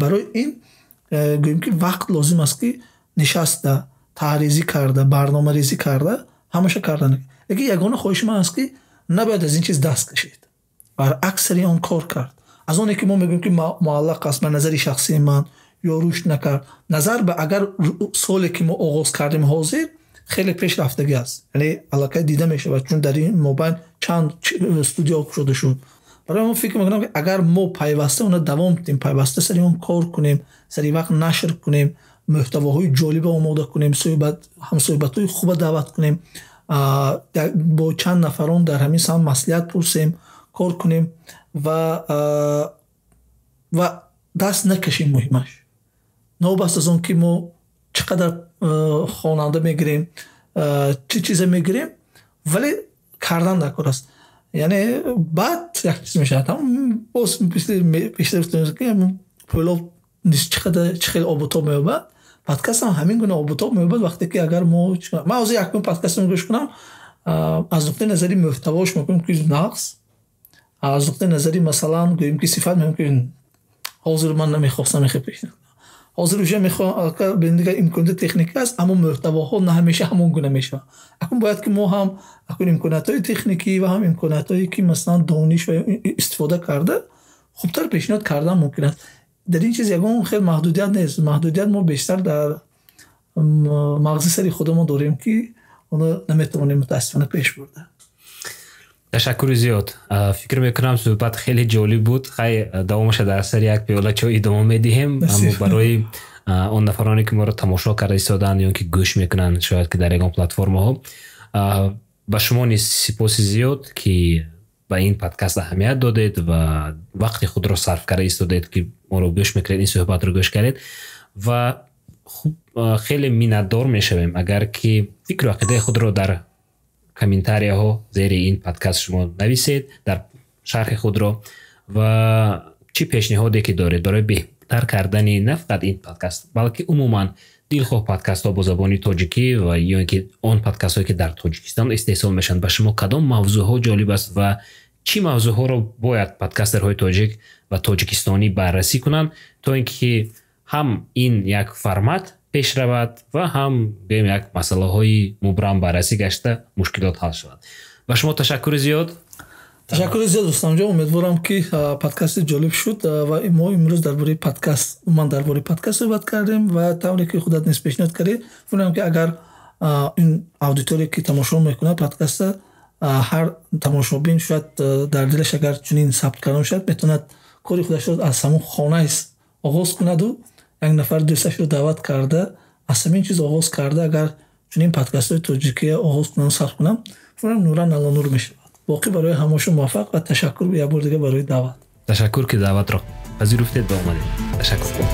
барои ин гӯем, ки вақт лозим аст, ки нишаста, таҳризӣ карда, барномарезӣ карда, ҳамаша кардан. Лекин ягона хоҳиши ман аст, ки набояд аз ин чиз даст кашид, баръакс сари он кор кард. Аз оне ки мо мегӯем, ки муаллақ аст, ба назари шахсии ман, ё рушд накард, назар ба агар соле ки мо оғоз кардем, ҳозир хеле пешрафтагӣ аст, яъне аллакай дида мешавад, чун дар ин мобайн чанд студия кушода шуд. Барои мо фикр мекунам, ки агар мо пайваста она давом диҳем, пайваста сари он кор кунем, сари вақт нашр кунем, мӯҳтавоҳои ҷолиба омода кунем, ҳамсӯҳбатҳои хуба даъват кунем, бо чанд нафарон дар ҳамин самт маслиҳат пурсем, кор кунем ва даст накашем. Муҳимаш, новобаста аз он ки мо чӣ қадар хонанда мегирем, чӣ чизе мегирем, вале кардан дар кор аст. Яъне баъд як чиз мешавад, боз пештар гуфтем, ки пӯлоб чӣ қадар, чӣ хел обутоб меёбад, подкаст ҳам ҳамин гуна обутоб меёбад. Вақте ки агар мо, ман ҳозир якум подкастро гӯш кунам, аз нуқтаи назари мӯҳтавош мегӯем, ки нақс, аз нуқтаи назари, масалан, гӯем, ки сифат, мегӯем, ки ҳозир ман намехостам ихе пешниҳод. Ҳозир уже мехоҳам, дигар имконият техникӣ аст, аммо мӯҳтавоҳо на ҳамеша ҳамон гуна мешаванд. Акун бояд ки мо ҳам акун имкониятҳои техникӣ ва ҳам имкониятҳое, ки, масалан, дониш ва истифода карда, хубтар пешниҳод кардан мумкин аст. Дар ин чиз ягон хел маҳдудият нест. Маҳдудият мо бештар дар мағзи сари худамон дорем, ки оно наметавонем, мутаассифона, пеш бурда. Ташаккури зиёд. Фикр мекунам, суҳбат хеле ҷолиб буд. Хай, давомаша дар сари як пиёла чой идома медиҳем. Аммо барои он нафароне, ки моро тамошо карда истоданд ё ки гӯш мекунанд, шояд ки дар ягон платформаҳо, ба шумо низ сипоси зиёд, ки ба ин подкаст аҳамият додед ва вақти худро сарф карда истодед, ки моро гӯш мекунед, ин суҳбатро гӯш кардед. Ва хуб, хеле миннатдор мешавем, агар ки фикру ақидаи худро дар комментарияҳо зери ин подкаст шумо нависед, дар шарҳи худро, ва чӣ пешниҳоде ки доред барои беҳтар кардани на фақат ин подкаст, балки умуман дилхоҳ подкастҳо бо забони тоҷикӣ ва ё ин ки он подкастҳое, ки дар Тоҷикистон истеҳсол мешаванд, ба шумо кадом мавзӯъҳо ҷолиб аст ва чӣ мавзӯъҳоро бояд подкастерҳои тоҷик ва тоҷикистонӣ баррасӣ кунанд, то ин ки ҳам ин як формат Пеш равад ва ҳам гӯем, як масъалаҳои мубрам баррасӣ гашта, мушкилот ҳал шавад. Ба шумо ташаккури зиёд. Ташаккури зиёд, Рустамҷон. Умедворам, ки подкасти ҷолиб шуд ва мо имрӯз дар бораи подкаст, умуман дар бораи подкаст суҳбат кардем ва тавре ки худат низ пешниҳод кардӣ, фикр ки агар ин аудитория, ки тамошо мекунад подкаста, ҳар тамошобин шояд дар дилаш агар чунин сабт кардан шояд метавонад кори худашро аз ҳамон хонааш оғоз кунаду як нафар дӯсташро даъват карда, аз ҳамин чиз оғоз карда, агар чунин подкастҳои тоҷикия оғоз кунам, сабт кунам, фикрам, нуран ало нур мешавад. Боқӣ барои ҳамошо муваффақ ва ташаккур як бор дига барои даъват. Ташаккур, ки даъватро пазируфтед ва омадед. Ташаккур.